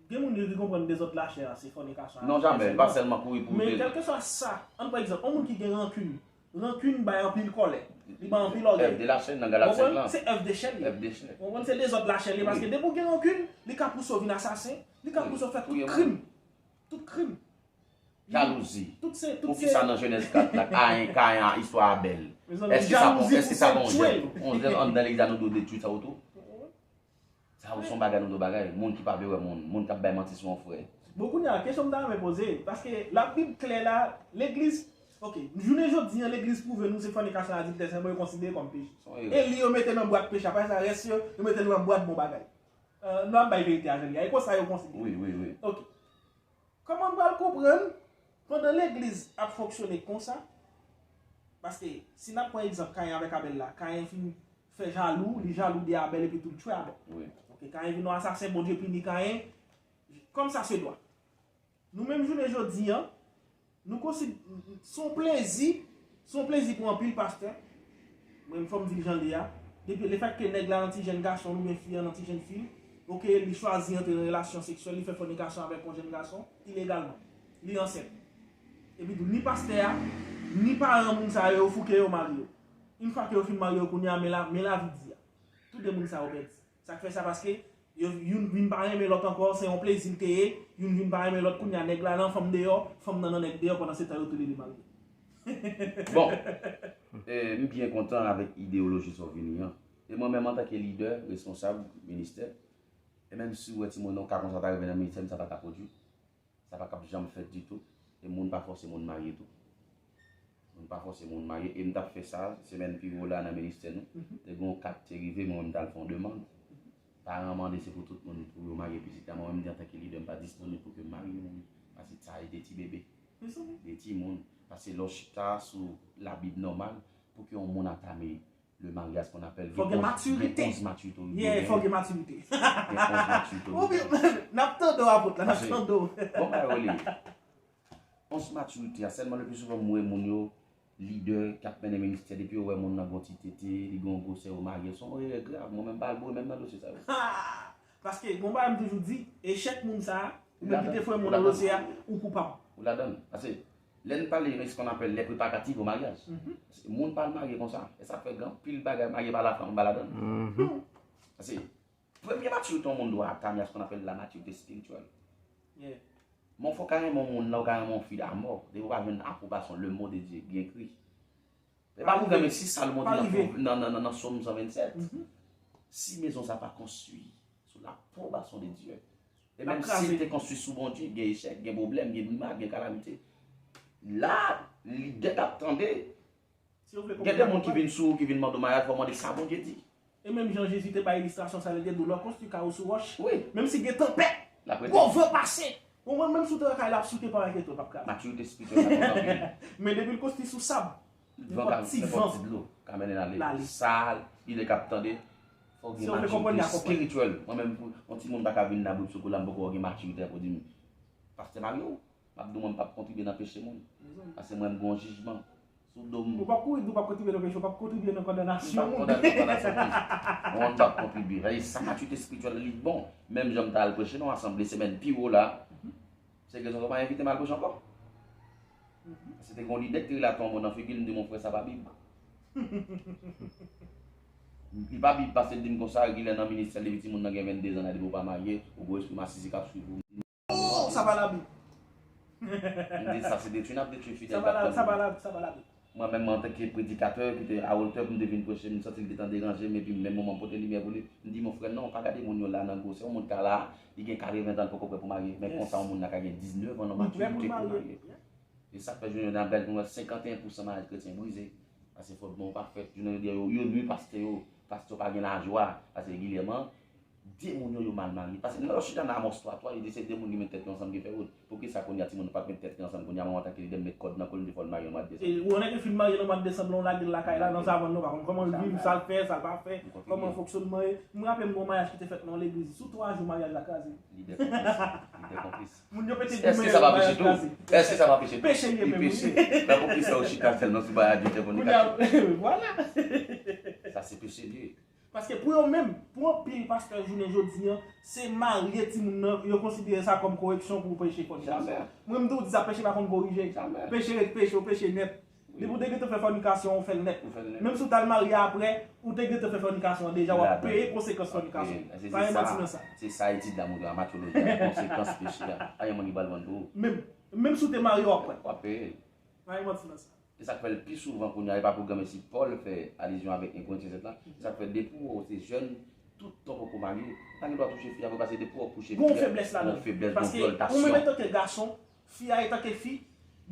Gen moun yo ki konprann dezòd lachè a se fònikasyon. Non, jamè, pa sèlman kouri pou. Men kèlkeswa sa, ann pran egzanp, yon moun ki gen rankin, rankin bay anpil kòlè, li bay anpil ògèy. Èv de lachè nan Galat senk lan. Ou konprann? Se èv de chè li ye. Èv de chè. Ou konprann? Se dezòd lachè li ye, paske depi w gen rankin, li ka pouse w vin asasen, li ka pouse w fè tout krim. Tout krim. Jalouzi. Tout se, tout se. Poukisa nan Jenèz kat la, Kayen, Kayen a, istwa Abèl? Èske sa bon, èske sa bon jèn? On jèn anndan legliz la, nou dwe detwi sa yo tou? Sa yo se yon bagay nou dwe bagay. Moun ki pa vle wè moun, moun k ap bay manti sou yon frè. Bon, kounye a, kesyon m ta renmen poze, paske Labib klè la, legliz, ok, jounen jodi a, legliz pwouve nou se fònikasyon, adiltè, se yon bagay yo konsidere kòm peche. E li yo mete nan bwat peche, apre sa, rès yo, yo mete l nan bwat bon bagay. Euh, nou ap bay verite a jan li ye. E konsa yo konsidere. Wi, wi, wi. Ok. Kòman n pral konprann pandan legliz ap fonksyone konsa? Paske si n ap pran egzanp Kayen avèk Abèl la, Kayen fin fè jalou, li jalou de Abèl epi tou l tchwe Abèl. Wi. Ok, Kayen vin yon asasen, Bondye pini Kayen, kòm sa se dwa. Nou menm jounen jodi a, nou konsid-, se yon plezi, se yon plezi pou anpil pastè. Mwen, fò m di l jan l ye a. Depi lefètke nèg la nan ti jèn gason l oubyen fi a nan ti jèn fi l, ok, li chwazi antre nan relasyon seksyèl, li fè fònikasyon avèk yon jèn gason, ilegalman. Li ansent. Epi tou, ni pastè a, ni paran moun sa yo, yo fouke yo, yo mare yo. Yon fwa ke yo fin mare yo, kounye a, men la, men lavi di a. Tout de moun sa yo pèdi. Sa k fè sa? Paske Yo, youn vin pa renmen lòt ankò, se yon plezi l te ye. Youn vin pa renmen lòt, kounye a nèg la nan, fanm deyò, fanm nan nan nèg deyò, pandan se tan yo tou le de marye. Bon, eh, m byen kontan avèk ideyoloji sa w vini an. E mwen menm antanke lidè, responsab ministè, e menm si w wè timoun nan ka konsa ta rive nan ministè m, sa pa ta pwodui. Sa pa kab janm fèt ditou. E moun pa fòse moun marye tou. Moun pa fòse moun marye. E m t ap fè sa, semèn pi wo la nan ministè nou. Te gen yon ka k te rive, mwen menm m t al fè yon demann. Paran mande se pou tout moun pou yo marye pitit la. Mwen menm m di antanke lidè, m pa disponib pou ke m marye moun. Paske sa e de ti bebe. De timoun. Paske lè w chita sou Labib nòmal, pou ke yon moun atame le mariage qu'on appelle. Fò gen matirite. Gen onz matirite. Yeah, fò gen matirite. Gen onz matirite. Ou byen, n ap tande w apot la, n ap tande w. Bon, bagay rele. Onz matirite a, sèlman le pli souvan m wè moun yo, lidè k ap mennen ministè, depi yo wè moun nan gon ti tete, li gon gwosè, yo marye. Se yon erè grav. Mwen menm m pa al boure menm nan dosye sa yo. Paske, gon bagay m toujou di, echèk moun sa a, ou menm ki te foure moun nan dosye a, ou koupab. Ou ladann. Paske, lè n pale, men se qu'on appelle les préparatifs au mariage. Moun pa al marye konsa. E sa fè gen anpil bagay marye pa lafanm, pa ladann. Paske, premye matirite yon moun dwe atame a, se qu'on appelle la maturité spirituelle. Bon, fò w ka renmen yon moun la, ou ka renmen yon fi a mò. Depi w pa jwenn apwobasyon, le mot de Dieu, gen ekri. E pa pou granmesi sa l montre nan, nan, nan, nan Sòm san vennsèt. Si maison sa pa construit sous l'approbation de Dieu, e menm si l te construit sous Bondye, gen echèk, gen pwoblèm, gen brimad, gen kalamite. La, lidè k ap tande, gen de moun ki vin sou ou, ki vin mande w maryaj, fò w mande sa Bondye di. E menm jan Jezi te bay ilistrasyon sa, li te di w, lè w konstwi kay ou sou wòch, menm si gen tanpèt, gwo van pase, ou konprann, menm si w te nan kay la ap soute, pa enkyete w, l p ap kraze. Matirite espirityèl la kontan anpil. Men depi l konstwi sou sab, nenpòt ti van ka mennen l ale. Sa, lidè k ap tande, fò w gen matirite espirityèl. Mwen menm, yon timoun pa ka vin nan brib sou kou la, m poko gen matirite pou di m, pastè marye w. M ap di w mwen m p ap kontribye nan peche moun. Paske mwen m gen yon jijman sou do m. Ou p ap kouri di w p ap kontribye nan peche, ou p ap kontribye nan kondanasyon moun. M p ap kondanasyon moun. Mwen m p ap kontribye. Sa matirite espirityèl li bon. Menm jan m t al preche nan yon asanble semèn pi wo la, se rezon sa w pa envite m al preche ankò. Se te gen yon lidè ki te rele atò yon mo nan figi l, m di mon frè sa pa bib. Li pa bib paske l di m konsa, Guilherme nan ministè l depi timoun nan gen venndezan, depi w pa marye, ou gen yon espri masisi k ap swiv ou. Oh, sa pa Labib. M di sa se detwi n ap detwi fidèl k ap tande. Sa pa Labib, sa pa Labib. Mwen menm antanke predikatè ki te a wotè pou m te vin preche, m santi l gentan deranje m epi menm moman m pote limyè pou li, m di mon frè non, pa gade moun yo la nan gwosè, yon moun ka la, li gen katreven zan l poko prè pou marye, men konsa yon moun la ka gen diznèf an nan matirite pou marye. E sa k fè jounen jodi a bèl nou wè senkanteyen pousan maryaj kretyen brize. Paske fòt bon pa fèt. Jounen jodi a yo, yo nwi pastè yo. Pastè yo pa gen lajwa. Paske regilyèman, de moun yo, yo mal marye. Paske lè w chita nan Amòs twa twa, li di se de moun ki met tèt yo ansanm ki fè wout. Poukisa kounye a timoun yo pa t met tèt yo ansanm, kounye a manman w antanke lidè m met kòd nan kou l, m di fò l marye nan mwa desanm. E ou wè nèg ki fin marye nan mwa desanm lan, w lage l lakay la nan savann nan, ou pa konn kòman l viv, sa l fè, sa l pa fè, kòman fonksyònman ye. M raple m gon maryaj ki te fèt nan yon legliz, sou twa jou maryaj la kraze. Lidè konplis. Lidè konplis. Moun yo pete goumen yo, maryaj kraze. Èske sa pa peche tou? Peche li ye menm, wi. Peche. Nan konplis sa yo chita sèlman sou bagay adiltè, fònikasyon. Vwala. Sa se peche li ye. Paske pou yo menm, pou anpil pastè jounen jodi a, se marye timoun nan, yo konsidere sa kòm koreksyon pou peche fònikasyon. Mwen m toujou di sa, peche pa konn korije. Peche ret peche, ou peche nèt. Depi w te gentan fè fònikasyon, ou fè l nèt. Menm si w t al marye apre, ou te gentan fè fònikasyon an deja, w ap peye konsekans fònikasyon. Pa gen manti nan sa. Se sa etid la montre a, matyoloji a, konsekans peche a. Pa gen moun ki pral vann pou ou. Menm, menm si w te marye, w ap pran. W ap peye. Pa gen manti nan sa. E sa k fè l pi souvan kounye a, e pa pou granmesi Pòl fè alizyon avèk en Korentyen sèt la, e sa k fè depi w wè w se jèn, toutan w poko marye, ou pa gen dwa touche fi a vre, paske depi w wè w touche fi a, gon feblès ladan l. Paske ou menm antanke gason, fi a antanke fi,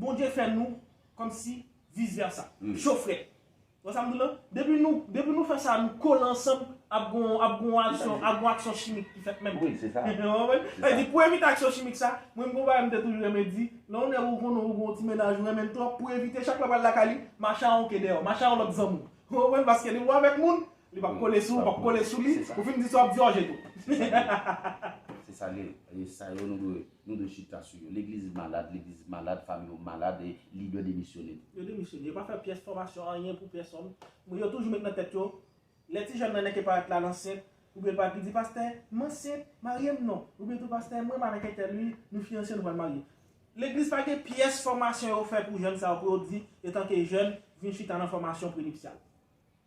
Bondye fè nou kòmsi vis vèsa. Cho frèt. Wè sa m di w lan? Depi nou, depi nou fè sa, nou kole ansanm, ap gon, ap gon aksyon, ap gon aksyon chimik ki fèt menm. Wi, se sa. Ou konprann? Sa vle di, pou evite aksyon chimik sa, mwen m gon bagay m te toujou renmen di, lè yon nèg ou konnen ou gon ti mennaj ou renmen l twòp, pou evite chak lè w pral lakay li, mache a yon ke dèyè, mache a yon lòt zanmi w. Ou konprann? Paske li wè w avèk moun, li p ap kole sou ou, p ap kole sou li, ou fin di sa w ap di ò je tou. Se sa li ye. E sa yo nou dwe, nou dwe chita sou yo. Legliz malad, legliz malad, fanmi yo malad, e lidè demisyone. Yo demisyone. Yo pa fè pyès fòmasyon, anyen pou pèsonn. Yo toujou met nan tèt yo, lè ti jèn nan nèk parèt la l ansent, oubyen l parèt li di, pastè, m ansent, marye m non. Oubyen tou, pastè, mwen m avèk entèl wi, nou fiyanse, nou pral marye. Legliz pa gen pyès fòmasyon yo fè pou jèn sa yo, pou yo di, etanke jèn, vin chita nan fòmasyon prenipsyal.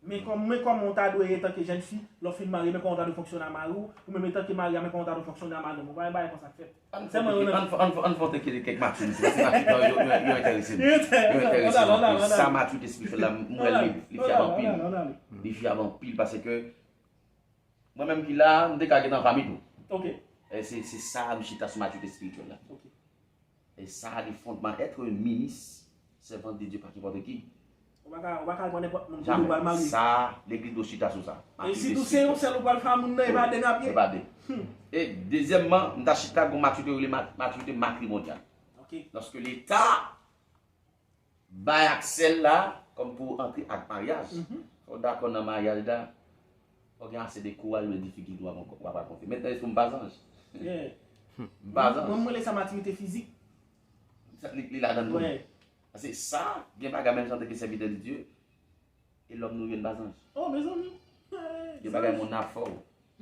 Men kòm, men kòman w ta dwe etanke jèn fi, lè w fin marye, men kòman w ta dwe fonksyone a mari w, ou menm etanke mari a, men kòman w ta dwe fonksyone a madanm ou. Pa gen bagay konsa k fèt. Ann fè, ann fè, ann fè, ann fè kèk matyonite, paske matyonite yo, yo, yo enterese m. Yo enterese m anpil. Sa matyonite espirityèl la, m wè li, li fyab anpil. Li fyab anpil paske mwen menm ki la, m te ka gentan anfami tou. Ok. E se, se sa, m chita sou matyonite espirityèl la. Ok. E sa, li fondman être minis, sèvant de Dye, pa kenpòt ki. Ou pa ka, ou pa ka al pran nenpòt moun pou ou pral marye. Sa, legliz dwe chita sou sa. E si tou se yon sèl ou pral fè a moun nan, e pa de n ap ye. E pa de. E dezyèmman, m ta chita gon matirite yo rele matirite matrimonyal. Lòske Leta bay aksè l la, kòm pou antre ak maryaj, fò w dakò nan maryaj la, fò w gen ase de kouraj, de difikilte w ap rankontre. Mentnan, èske m pa zanj? M pa zanj. Mwen, m rele sa matirite fizik. Li ladan l tou. Paske sa, gen bagay menm jan antanke sèvitè de Dye, e lòm nou ye n pa zanj. Oh, mezanmi. Gen bagay moun nan ap fè w.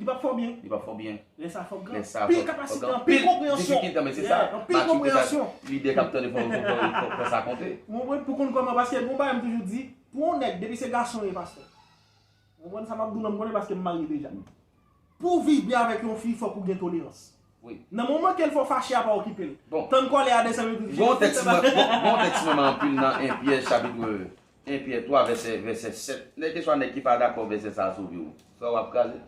Li p ap fè w byen. Li p ap fè w byen. Lè sa fòk gen Lè sa anpil fòk kapasite, gen anpil konpreyansyon. Difikilte, men se sa. Anpil konpreyansyon. Lidè k ap tande fò fò fò fò sa konte. Ou konprann pou konn kòman, paske bon bagay m toujou di, pou yon nèg, depi se gason ye pastè. Ou konprann sa m ap di w la, m konnen paske m marye deja. Pou w viv byen avèk yon fi, fòk ou gen tolerans. Wi. Nan moman ke l fè w fache a, pa okipe l. Bon. Tann kòlè a desann. Gon tèks mwen, gon, gon tèks mwen renmen anpil nan en Pyè chapit, en Pyè twa vèsè, vèsè sèt. Nèg keswa nèg ki pa dakò vèsè sa a sove w. Frè w ap kraze.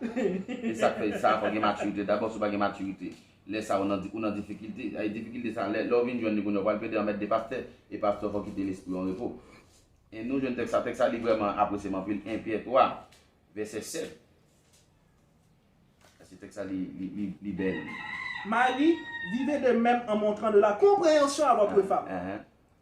E sa k fè sa, fò gen matirite. Dabò, si w pa gen matirite, lè sa a ou nan, ou nan difikilte. E difikilte sa, lè, lè w vin jwenn li kounye a, ou pral plede anmède pastè. E pastè fò kite lespri w an repo. E nou jwenn tèks sa, tèks sa li vrèman apresye m anpil. En Pyè twa, vèsè sèt. Paske tèks sa li, li, li, li bèl. Mari, vivez de même en montrant de la compréhension à votre femme,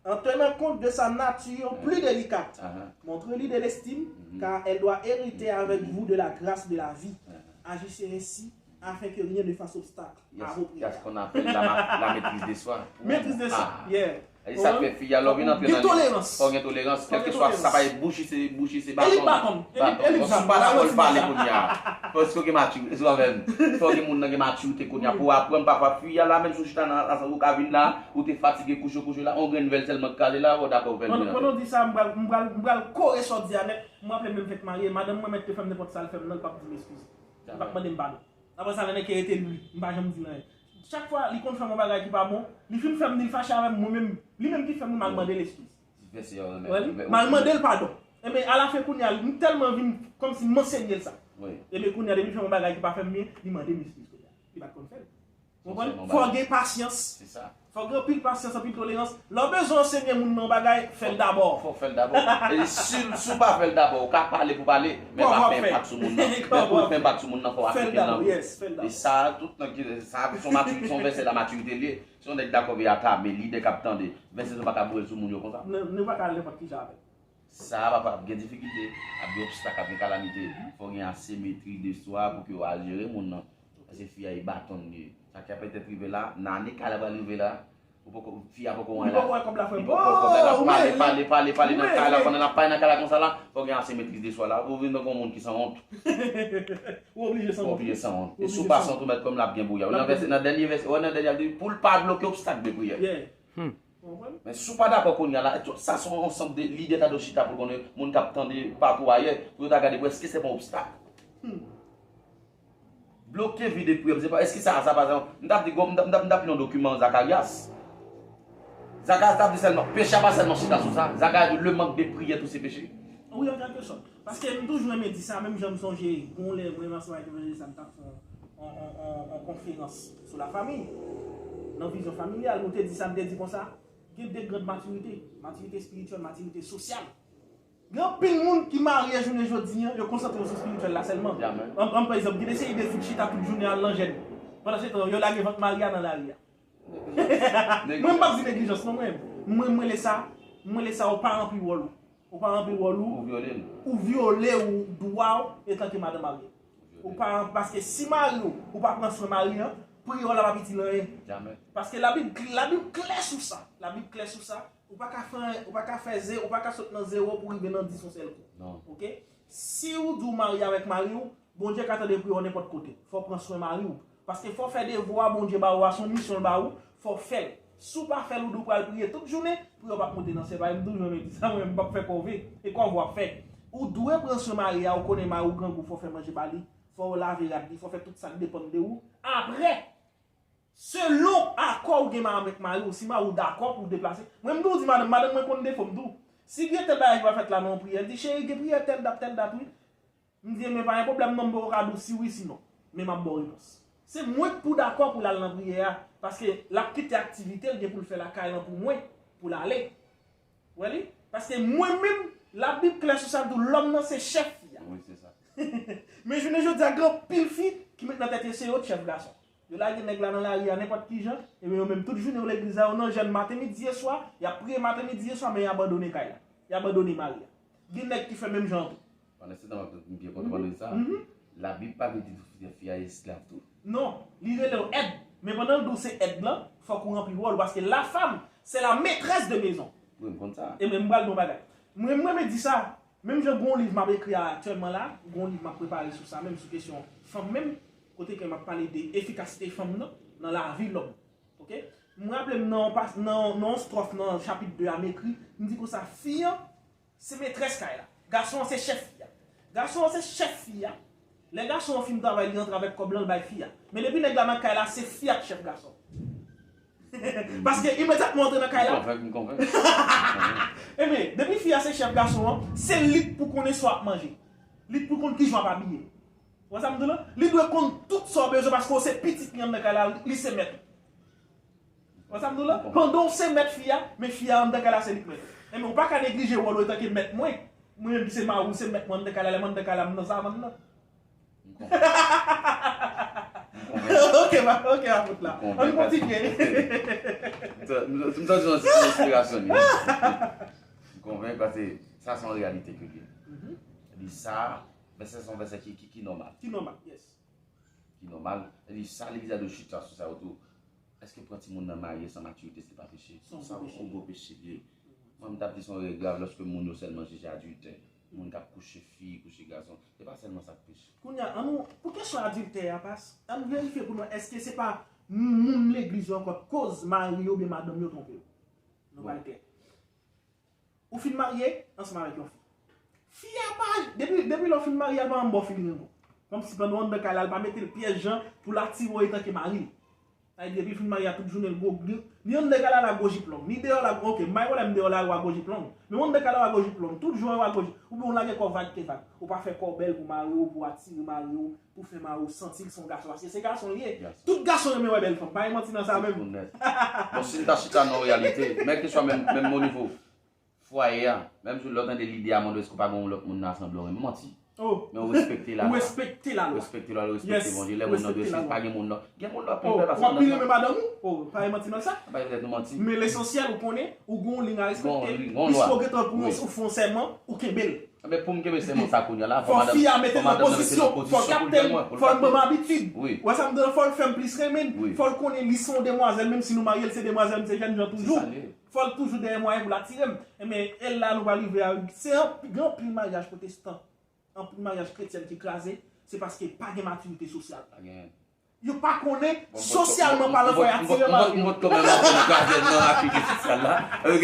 en tenant compte de sa nature plus délicate. Montrez-lui de l'estime, car elle doit hériter avec vous de la grâce de la vie. Agissez ainsi afin que rien ne fasse obstacle à vos prières. Yas qu'on appelle la, la maîtrise de soi. Maîtrise de soi, yeah. E sa k fè fi a lè w vin antre nan li, fò w gen tolerans, kèlkeswa sa pa e bouchi se bouchi, se baton. Baton. Bon, si w pa dakò l pale kounye a. Paske w gen matirite, se sa menm. Fò w gen moun nan gen matirite kounye a pou w aprann pafwa fi a la, menm si w chita nan asanm ou ka vin la, ou te fatige kouche kouche la, yon grenn vèl sèlman k kraze la, fò w dakò fè l vin antre. Pandan w di sa, m pral, m pral, m pral kore sa w di a nèt. M raple m lè m fèk marye, madanm mwen mèt te fè m nenpòt sa l fè m nan, l p ap di m eskize. Li p ap mande m padon. Apre sa, lè nèg ke rete l wi, m pa janm di l anyen. Chak fwa li konn fè m yon bagay ki pa bon, li fin fè m ni l fache avè m, mwen menm, li menm ki fè m, m al mande l eskiz. M al mande l padon. Enben, alafen kounye a, m tèlman vin kòmsi m ansenye l sa. Enben, kounye a, depi l fè m yon bagay ki pa fè m byen, li mande m eskiz kounye a. Li pa t konn fè l. Ou konprann? Fò w gen pasyans. Fò w gen anpil pasyans, anpil tolerans. Lè w bezwen ansenye moun nan yon bagay, fè l dabò. Fò w fè l dabò. E si, si w pa fè l dabò, ou ka pale pou pale, men pa fè enpak sou moun nan. Men pou w fè enpak sou moun nan, fò w aplike l nan vi w. E sa, tout nan ki, sa, se yon matirite, se yon vèsè la matirite l ye. Si yon nèg dakò veye atame, lidè k ap tande, vèsè sa pa ka boure l sou moun yo konsa. Nou pa ka al nenpòt kijan avè l. Sa pa p ap gen difikilte, ap gen obstak, ap gen kalamite. Fò w gen ase metriz de swa pou ke w al jere moun nan. Paske fi a e baton l ye. Sa k ap petèt rive la, nan ane kay la pral rive la, ou poko, fi a poko wè la. Li poko wè kòb la, frè m. Li poko wè kòb la, l ap pale, pale, pale, pale nan kay la, pandan l ap pale nan kay la konsa la, fò w gen ase metriz de swa la, ou vin tankou yon moun ki sanwont. Ou oblije sanwont. Ou oblije sanwont. E si w pa sanwont, ou mèt kòm l ap gen bouya. Nan vèsè, nan dènye vèsè, ou wè nan dènye a di, pou l pa bloke obstak de priyè. Men si w pa dakò kounye a la, tout sa se yon ansanm de lidè ta dwe chita pou l konnen moun k ap tande patou ayè, pou yo ta gade pou èske se pa yon obstak. Bloke vi de priyè m, se pa, èske sa, sa pa, m t ap di, m t ap, m t ap, m t ap li yon dokiman Zakaryas. Zakaryas t ap di sèlman, peche a pa sèlman chita sou sa. Zakaryas di, le manque de prière tou se peche. Wi, an kèlke sòt. Paske m toujou renmen di sa, menm jan m sonje, gon lè mwen ansanm avèk evanjelis la, m t ap fè yon, yon, yon, yon, yon konferans sou lafanmi. Nan vizyon familyal, nou te di sa, m te di konsa, gen de grad matirite, matirite espirityèl, matirite sosyal. Gen anpil moun ki marye jounen jodi a, yo konsantre yo sou espirityèl la sèlman. An, an, pa egzanp, gen de seri de fi k chita tout jounen al nan jèn. Pandansetan, yo lage vant mari a nan lari a. Mwen, m p ap di neglijans non, mwen. Mwen, mwen lè sa, mwen lè sa, ou pa ranpli wòl ou. Ou pa ranpli wòl ou. Ou vyole l. Ou vyole ou dwa w etanke madanm marye. Ou pa, paske si mari w, ou pa pran swen mari an, priyè w la p ap itil anyen. Paske Labib, Labib klè sou sa. Labib klè sou sa. Ou pa ka fè, ou pa ka fè ze, ou pa ka sot nan zewo pou rive nan dis yon sèl kou. Oke? Si ou di w marye avèk mari w, Bondye ka tande priyè w nenpòt kote. Fò w pran swen mari w. Paske fò w fè devwa Bondye ba ou a, se yon misyon l ba ou, fò w fè l. Si w pa fè l, ou di w pral priye tout jounen, priyè w p ap monte nan syèl. Paske m toujou renmen di sa, mwen, m p ap fè kòve. E kòve w ap fè. Ou dwe pran swen mari a, ou konnen mari w grangou, fò w fè manje ba li, fò w lave rad li, fò w fè tout sa k depann de ou. Apre, selon akò ou gen avèk mari w, si mari w dakò pou w deplase. Mwen, m tou di madanm, madanm mwen konn defo m tou. Si gen tèl bagay ki va fèt la nan yon priyè, l di, cheri, gen priyè tèl dat, tèl dat, wi. M di, men pa gen pwoblèm non, m poko ka di w si wi, si non. Men m ap ba w repons. Se mwen k pou dakò pou l al nan priyè a, paske l ap kite aktivite l gen pou l fè lakay lan pou mwen, pou l ale. Ou wè li? Paske mwen menm, Labib klè sou sa, l di w lòm nan se chèf fi a. Wi, se sa. Men jounen jodi a, gen anpil fi ki met nan tèt yo se yo k chèf gason. Yo lage nèg la nan lari a nenpòt ki jan, ebyen yo menm tout jounen yo legliz la, yo nan jèn maten, midi e swa, y ap priye maten, midi e swa, men y abandone kay la. Y abandone mari a. Gen nèg ki fè menm jan an tou. Pandan se tan, m ap m byen konprann sa. Labib pa vle di tou fi, fi a esklav tou. Non, li rele w èd. Men pandan l di w se èd lan, fòk ou ranpli wòl ou, paske la femme, c'est la maîtresse de maison. Wi, m konn sa. E men m pral di w yon bagay. Mwen, mwen, mwen di sa, menm jan gon liv m ap ekri a aktyèlman la, gon liv m ap prepare sou sa, menm sou kesyon fanm menm, kote ke m ap pale de efikasite fanm nan, nan lavi lòm. Oke? M raple m nan, yon pas- nan, nan yon stròf nan chapit de a, m ekri, m di konsa, fi an, se metrès kay la. Gason an se chèf fi a. Gason an se chèf fi a. Lè gason an fin travay, li antre avèk kòb lan, l bay fi a. Men depi nèg la nan kay la, se fi a k chèf gason. Paske imedyatman antre nan kay la. M konprann, m konprann. Ebyen, depi fi a se chèf gason an, se li k pou konnen sa w ap manje. Li k pou konn kijan w ap abiye. Ou wè sa m di w la? Li dwe konn tout sa w bezwen paske w se pitit li anndan kay la, li se mèt ou. Ou wè sa m di w la? Pandan w se mèt fi a, men fi a anndan kay la se li k mèt ou. Ebyen, ou pa ka neglije wòl ou etanke mèt mwen. Mwen menm ki se mari w, se mèt mwen anndan kay la, lè m anndan kay la, m nan savann nan. Ok, ma, ok, ma fout la. Ann kontinye. M santi yon ti enspirasyon li. M konvenk paske sa se yon reyalite ke gen. Li sa, vèsè se yon vèsè ki, ki, ki nòmal. Ki nòmal, yes. Ki nòmal. Li sa, legliz la dwe chita sou sa yo tou. Èske pran timoun nan marye san matirite se pa peche? Se yon gwo peche li ye. Mwen, m t ap di se yon erè grav lòske moun yo sèlman jije adiltè. Moun k ap kouche fi, kouche gason. Se pa sèlman sa k peche. Kounye a, ann nou, pou kesyon adiltè a, pas, ann verifye pou nou, èske se pa moun legliz yo ankò k koz mari yo oubyen madanm yo twonpe yo? Nou pral klè. Ou fin marye ansanm avèk yon fi. Fi a pa, depi, depi lè w fin marye a, l pa janm ba w feeling ankò. Kòmsi pandan w anndan kay la, l pa mete l pyès jan pou l atire w etanke mari l. Sa vle di, depi l fin marye a, tout jounen l gwo, li, li anndan kay la, l a gwo jip long. Li deyò la, ok, m pa gen pwoblèm deyò la, w a gwo jip long. Men w anndan kay la, w a gwo jip long. Tout jounen w a gwo jip. Oubyen w lage kò w vag ke vag. Ou pa fè kò w bèl pou mari w, pou atire mari w, pou fè mari w santi l se yon gason. Paske se gason l ye. Tout gason renmen wè bèl fanm. Pa gen manti nan sa menm. Bon, si n ta chita nan reyalite, men kesyon menm, menm o nivo fwaye a, menm si lè w tande lide a, mande èske w pa gen yon lòt moun nan asanble w renmen, manti. Men w respekte lalwa. Ou respekte lalwa. Respekte lalwa, respekte Bondye. Lè moun nan dwe swiv, pa gen moun nan. Gen moun nan pi bèl pase w. W ap pi renmen madanm ou? Oh, pa gen manti nan sa. Pa gen nou manti. Men lesansyèl, ou konnen, ou gen yon liy a respekte. Piske w gentan pran, ou fè yon sèman, ou kenbe l. Ebyen, pou m kenbe sèman sa kounye a la, fò madanm nan mete l nan pozisyon pou l kapte m, fò l ban m abitid. Ou wè sa m di w la, fò l fè m plis renmen l, fò l konnen li se yon demwazèl, menm si nou marye, l se demwazèl, m se jènjan toujou. Fò l toujou dèyè mwayen pou l atire m. Ebyen, e la nou pral rive a, se anp-, gen anpil maryaj pwotestan, anpil maryaj kretyèn ki kraze, se paske pa gen matirite sosyal. Yo pa konnen, sosyalman palan, fò y atire mari yo. M pot kanmenm antre nan kazèn nan aktivite sosyal la. Ou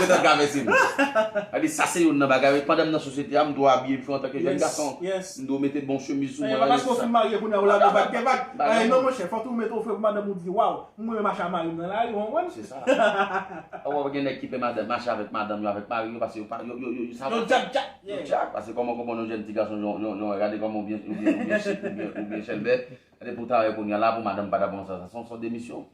gentan travèse m. Sa se youn nan bagay, pandan m nan sosyete a, m dwe abiye byen antanke jèn gason. M dwe mete bon chemiz sou mwen. E pa paske w fin marye kounye a, ou lage vag ke vag. Non, monchè, fò tou mete w fre pou madanm ou di, waw, m renmen mache ak mari m nan lari, w konprann? Se sa. Ou wè gen nèg ki pè madanm, mache avèk madanm yo, avèk mari yo, paske yo pa, yo, yo, yo, yo, sa yo djak, djak. Yo djak, paske kòman w konprann yon jèn ti gason, yon, yon, yon, gade kòman ou byen, ou byen, ou byen chik, ou byen, ou byen chèlbè, gade pou travay kounye a la, pou madanm pa ta pran sa, sa se yon sòt de misyon.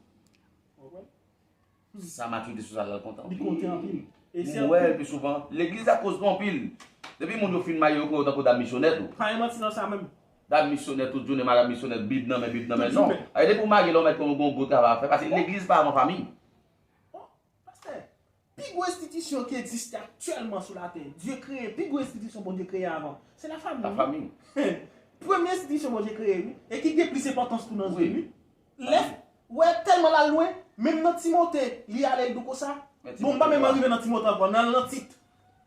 Sa matirite sosyal la konte anpil. Li konte anpil. Moun wè l pi souvan, legliz la koz nou anpil. Depi moun yo fin marye, yo pran yo tankou dam misyonè tou. Pa gen manti nan sa menm. Dam misyonè, tout jounen madanm misyonè, bib nan men, bib nan men, non. Tout jounen. Depi w marye la, w mèt konn ou gen yon gwo travay a fè, paske legliz pa avan fanmi. Pastè, pi gwo enstitisyon ki egziste aktyèlman sou latè, Dye kreye pi gwo enstitisyon Bondye kreye avan, se lafanmi. Lafanmi. Premye enstitisyon Bondye kreye, wi, e ki gen plis enpòtans tou nan vi, wi. Lè, wè, tèlman l al lwen, menm nan Timote, li ale, l di w konsa. Bon, m pa menm rive nan Timote ankò, n al nan Tit.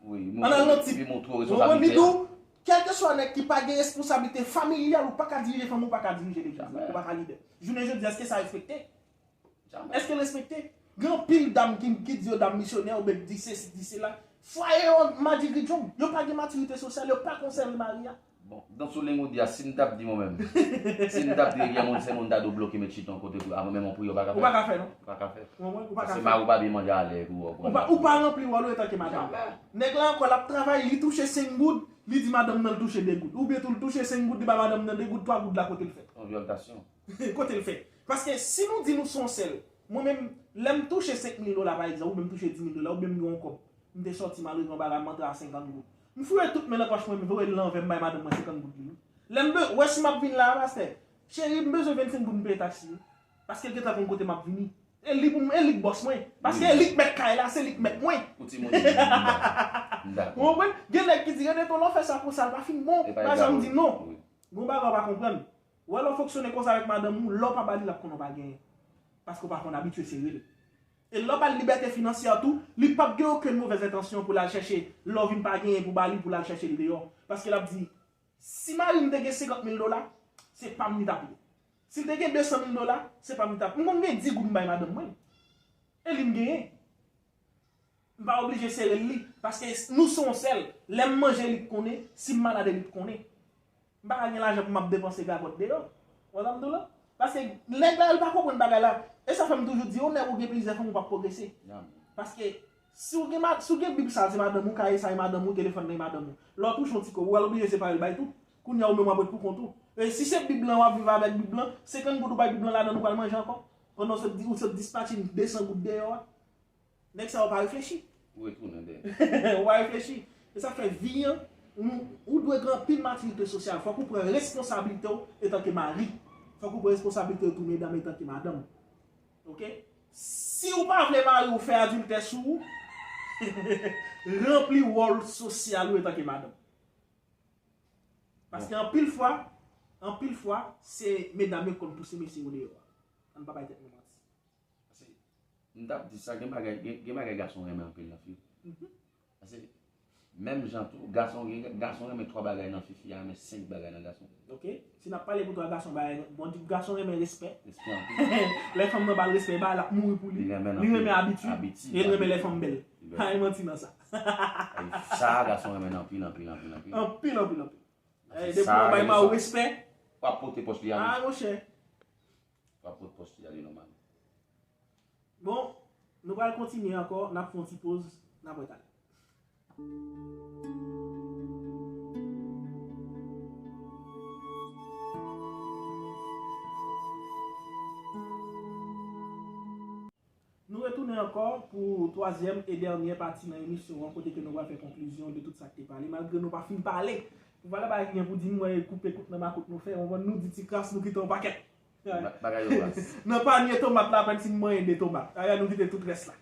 Ann al nan Tit. Ou konprann, li di w, kèlkeswa nèg ki pa gen responsablite familyal, ou pa ka dirije fanmi, ou pa ka dirije legliz, ou pa ka lidè. Jounen jodi a, èske sa respekte? Èske l respekte? Gen anpil dam ki, ki di yo dam misyonè, oubyen di sesi, di sela. Fwaye yo an Magic Region, yo pa gen matirite sosyal, yo pa konsève mari a. Bon, dans sou ling ou di a, si n t ap di mwen menm, si n t ap di gen moun, se moun ta dwe bloke, met chita yon kote pou, avan menm yon priyè, ou pa ka fè. Ou pa ka fè, non. Ou pa ka fè. Ou konprann? Ou pa ka fè. Paske mari ou pa byen manje alè pou ou. Ou pa, ou pa ranpli wòl ou etanke madanm. Jamè. Nèg la ankò, l ap travay, li touche senk goud, li di madanm nan l touche de goud. Oubyen tou, l touche senk goud, li ba madanm nan de goud, twa goud la kote l fèt. Yon vyòlasyon. Kote l fèt. Paske si nou di nou se yon sèl, mwen menm, lè m touche senk mil dola, pa egzanp, oubyen m touche dis mil dola, oubyen m gen yon kòb, m te sòti, m al regle yon bagay, m antre a senkant goud. M foure tout men nan pòch mwen, m voye l nan vè, m bay madanm mwen senkant goud li, wi. Lè m be-, wè si m ap vin la a, pastè, cheri, m bezwen vennsenk goud m peye taksi, wi. Paske l gentan konn kote m ap vini. E li pou m, e li k bòs mwen. Paske e li k mèt kay la, se li k mèt mwen. Pou timoun yo, m dakò. Ou konprann? Gen nèg ki di, "René, ton lè w fè sa konsa, l pa fin bon." E pa janm di non. Wi. Gon bagay w pa konprann. Ou wè lè w fonksyone konsa avèk madanm ou, lè w pa ba li, l ap konnen w pa genyen. Paske w pa konn abitye sere l. E lè w ba l libète finansyè tou, li p ap gen okenn movèz entansyon pou l al chèche, lè w vin pa genyen pou ba li, pou l al chèche l deyò. Paske l ap di, "Si mari m te gen senkant mil dola, se pa m li t ap ye. Si l te gen de san mil dola, se pa m li t ap." M konn gen dis goud m bay madanm mwen. E li m genyen. M pa oblije sere l li, paske nou se yon sèl. Lè m manje, li k konnen, si m malad, e li k konnen. M pa ka gen lajan pou m ap depanse gagòt deyò. Ou wè sa m di w la? Paske nèg la, li pa konprann bagay la. E sa fè m toujou di, yon nèg ou gen plizyè fanm, ou p ap pwogrese. Paske si w gen ma-, si w gen Bib sa, se madanm ou, kaye sa, e madanm ou, telefòn nan, e madanm ou. Lè w touche yon ti kòb, ou pral oblije separe l bay tou. Kounye a, ou menm w ap ret pou kont ou. E si se Bib lan, w ap viv avèk Bib lan, senkant goud ou bay Bib lan ladan, ou pral manje ankò. Pandan w sot, ou sot dispatche de san goud deyò a. Nèg sa yo pa reflechi. Ou retounen dèyè. Ou pa reflechi. Se sa k fè vi an, ou, ou dwe gen anpil matirite sosyal. Fòk ou pran responsablite w etanke mari. Fòk ou pran responsablite w tou medam etanke madanm. Oke? Si ou pa vle mari w fè adiltè sou ou, ranpli wòl sosyal ou etanke madanm. Paske anpil fwa, anpil fwa, se medam yo k konn pouse mesye yo deyò a. Ann pa bay tèt nou manti. Paske, m t ap di sa, gen bagay, gen, gen bagay gason renmen anpil nan fi. Mhm. Paske, menm jan tou, gason, gen, gason renmen twa bagay nan fi, fi a renmen senk bagay nan gason. Oke? Si n ap pale pou twa gason, bagay, bon, di gason renmen respè. Respè anpil. Lè fanm nan ba l respè, ba l ap mouri pou li. Li renmen abitid. Li renmen abitid, e li renmen lè fanm bèl. Pa gen manti nan sa. Sa, gason renmen anpil, anpil, anpil, anpil. Anpil, anpil, anpil. Depi w bay mari w respè. W ap pote pòch li ale. Ah, monchè. W ap pote pòch li ale nòmal. Bon, nou pral kontinye ankò, n ap fè yon ti poz, n ap ret ale. Nou retounen ankò pou twazyèm e dènyè pati nan emisyon an, kote ke nou pral fè konklizyon de tout sa k te pale, malgre nou pa fin pale. Vwala bagay ki gen pou di, m wè koupe kout nan makout nou fè, ou konprann, nou di ti kras, nou kite yon pakèt. Ba-, bagay yo kras. Nan panye tomat la, apèn si m manyen de tomat. Ayè, nou kite tout rès la.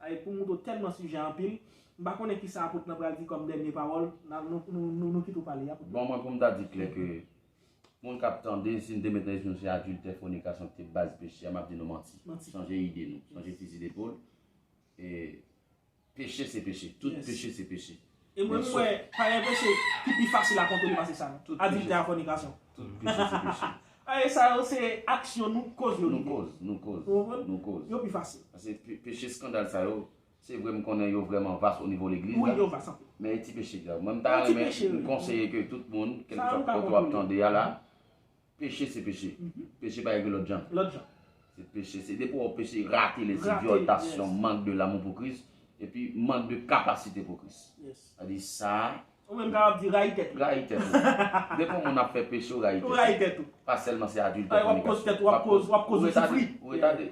Ay, pou moutre w tèlman sijè anpil, m pa konnen kisa apot lan pral di kòm dènye pawòl, n a, nou, nou, nou, nou kite w pale, apot. Bon, mwen, pou m ta di klè ke moun k ap tande, si n te met nan espre nou se adiltè, fònikasyon ki te baz peche a, m ap di nou manti. Manti. Chanje ide nou, chanje fizi depòl. E peche se peche, tout peche se peche. E mwen, m wè, pa gen peche ki pi fasil a kontwole pase sa, non. Adiltè a, fònikasyon. Tout peche se peche. Ay, sa yo se aksyon nou, koz yo rete. Nou koz, nou koz, nou koz. Yo pi fasil. Paske pe-, peche eskandal sa yo, se vre, m konnen yo vrèman vas o nivo legliz la. Wi, yo vas anpil. Men e ti peche grav. Mwen, m ta renmen, m konseye ke tout moun, kèlkeswa kote w ap tande a la, peche se peche. Peche pa regle lòt jan. Lòt jan. Se peche, se depi w peche, rate lesi, vyòlasyon, mank de lanmou pou Kris, epi mank de kapasite pou Kris. Sa di sa, ou menm kapab di rayi tèt ou. Rayi tèt ou. Depi yon moun ap fè peche, ou rayi tèt ou. Ou rayi tèt ou. Pa sèlman se adiltè, fònikasyon. W ap koz tèt ou, w ap koz, w ap koz ou soufri. Ou retade.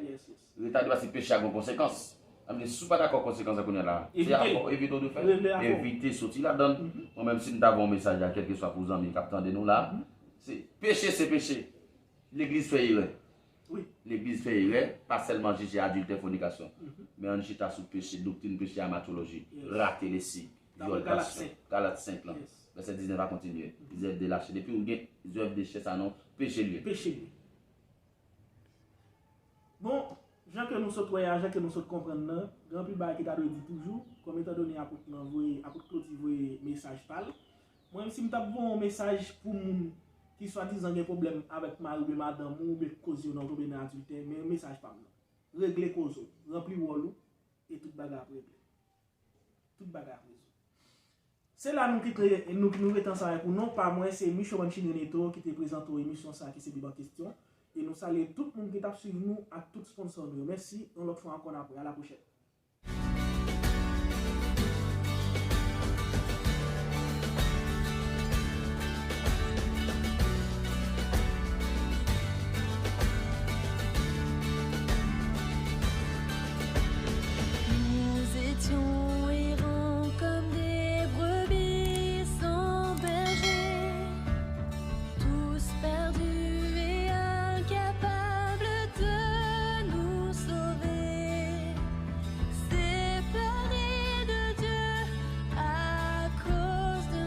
Retade paske peche a gen konsekans. Sa vle di, si w pa dakò konsekans la kounye a la, se afè w evite w de fè. Evite soti ladan l. Mwen menm, si m ta voye yon mesaj la, kèlkeswa pou zanmi k ap tande nou la, se peche, se peche. Legliz fè erè. Legliz fè erè, pa sèlman jije adiltè, fònikasyon, men ann chita sou peche, doktrin peche a, matyoloji, rate lesi, vyòlasyon. Galat senk lan, vèsè diznèf a kontinye. Zèv de lachè. Depi ou gen zèv de chè sa non, peche l ye. Peche l ye. Bon, jan ke nou sot wè a, jan ke nou sot konprann nan, gen anpil bagay ki ta dwe di toujou, kòm etandone apot lan voye, apot Claudy voye mesaj pa l. Mwen menm, si m t ap voye yon mesaj pou moun ki swadizan gen pwoblèm avèk mari oubyen madanm ou, oubyen koze w nan, w tonbe nan adiltè, men mesaj pa m nan. Regle koze w, ranpli wòl ou, e tout bagay ap regle. tout bagay ap rezoud. Se la nou kite nou, nou rete ansanm avèk ou non. Pa mwen, se Michel Mancini Neto ki te prezante w emisyon sa ki se Bib an Kesyon. E nou salye tout moun ki t ap swiv nou ak tout sponsò nou yo. Mèsi, yon lòt fwa ankò n ap wè. A la pwochèn.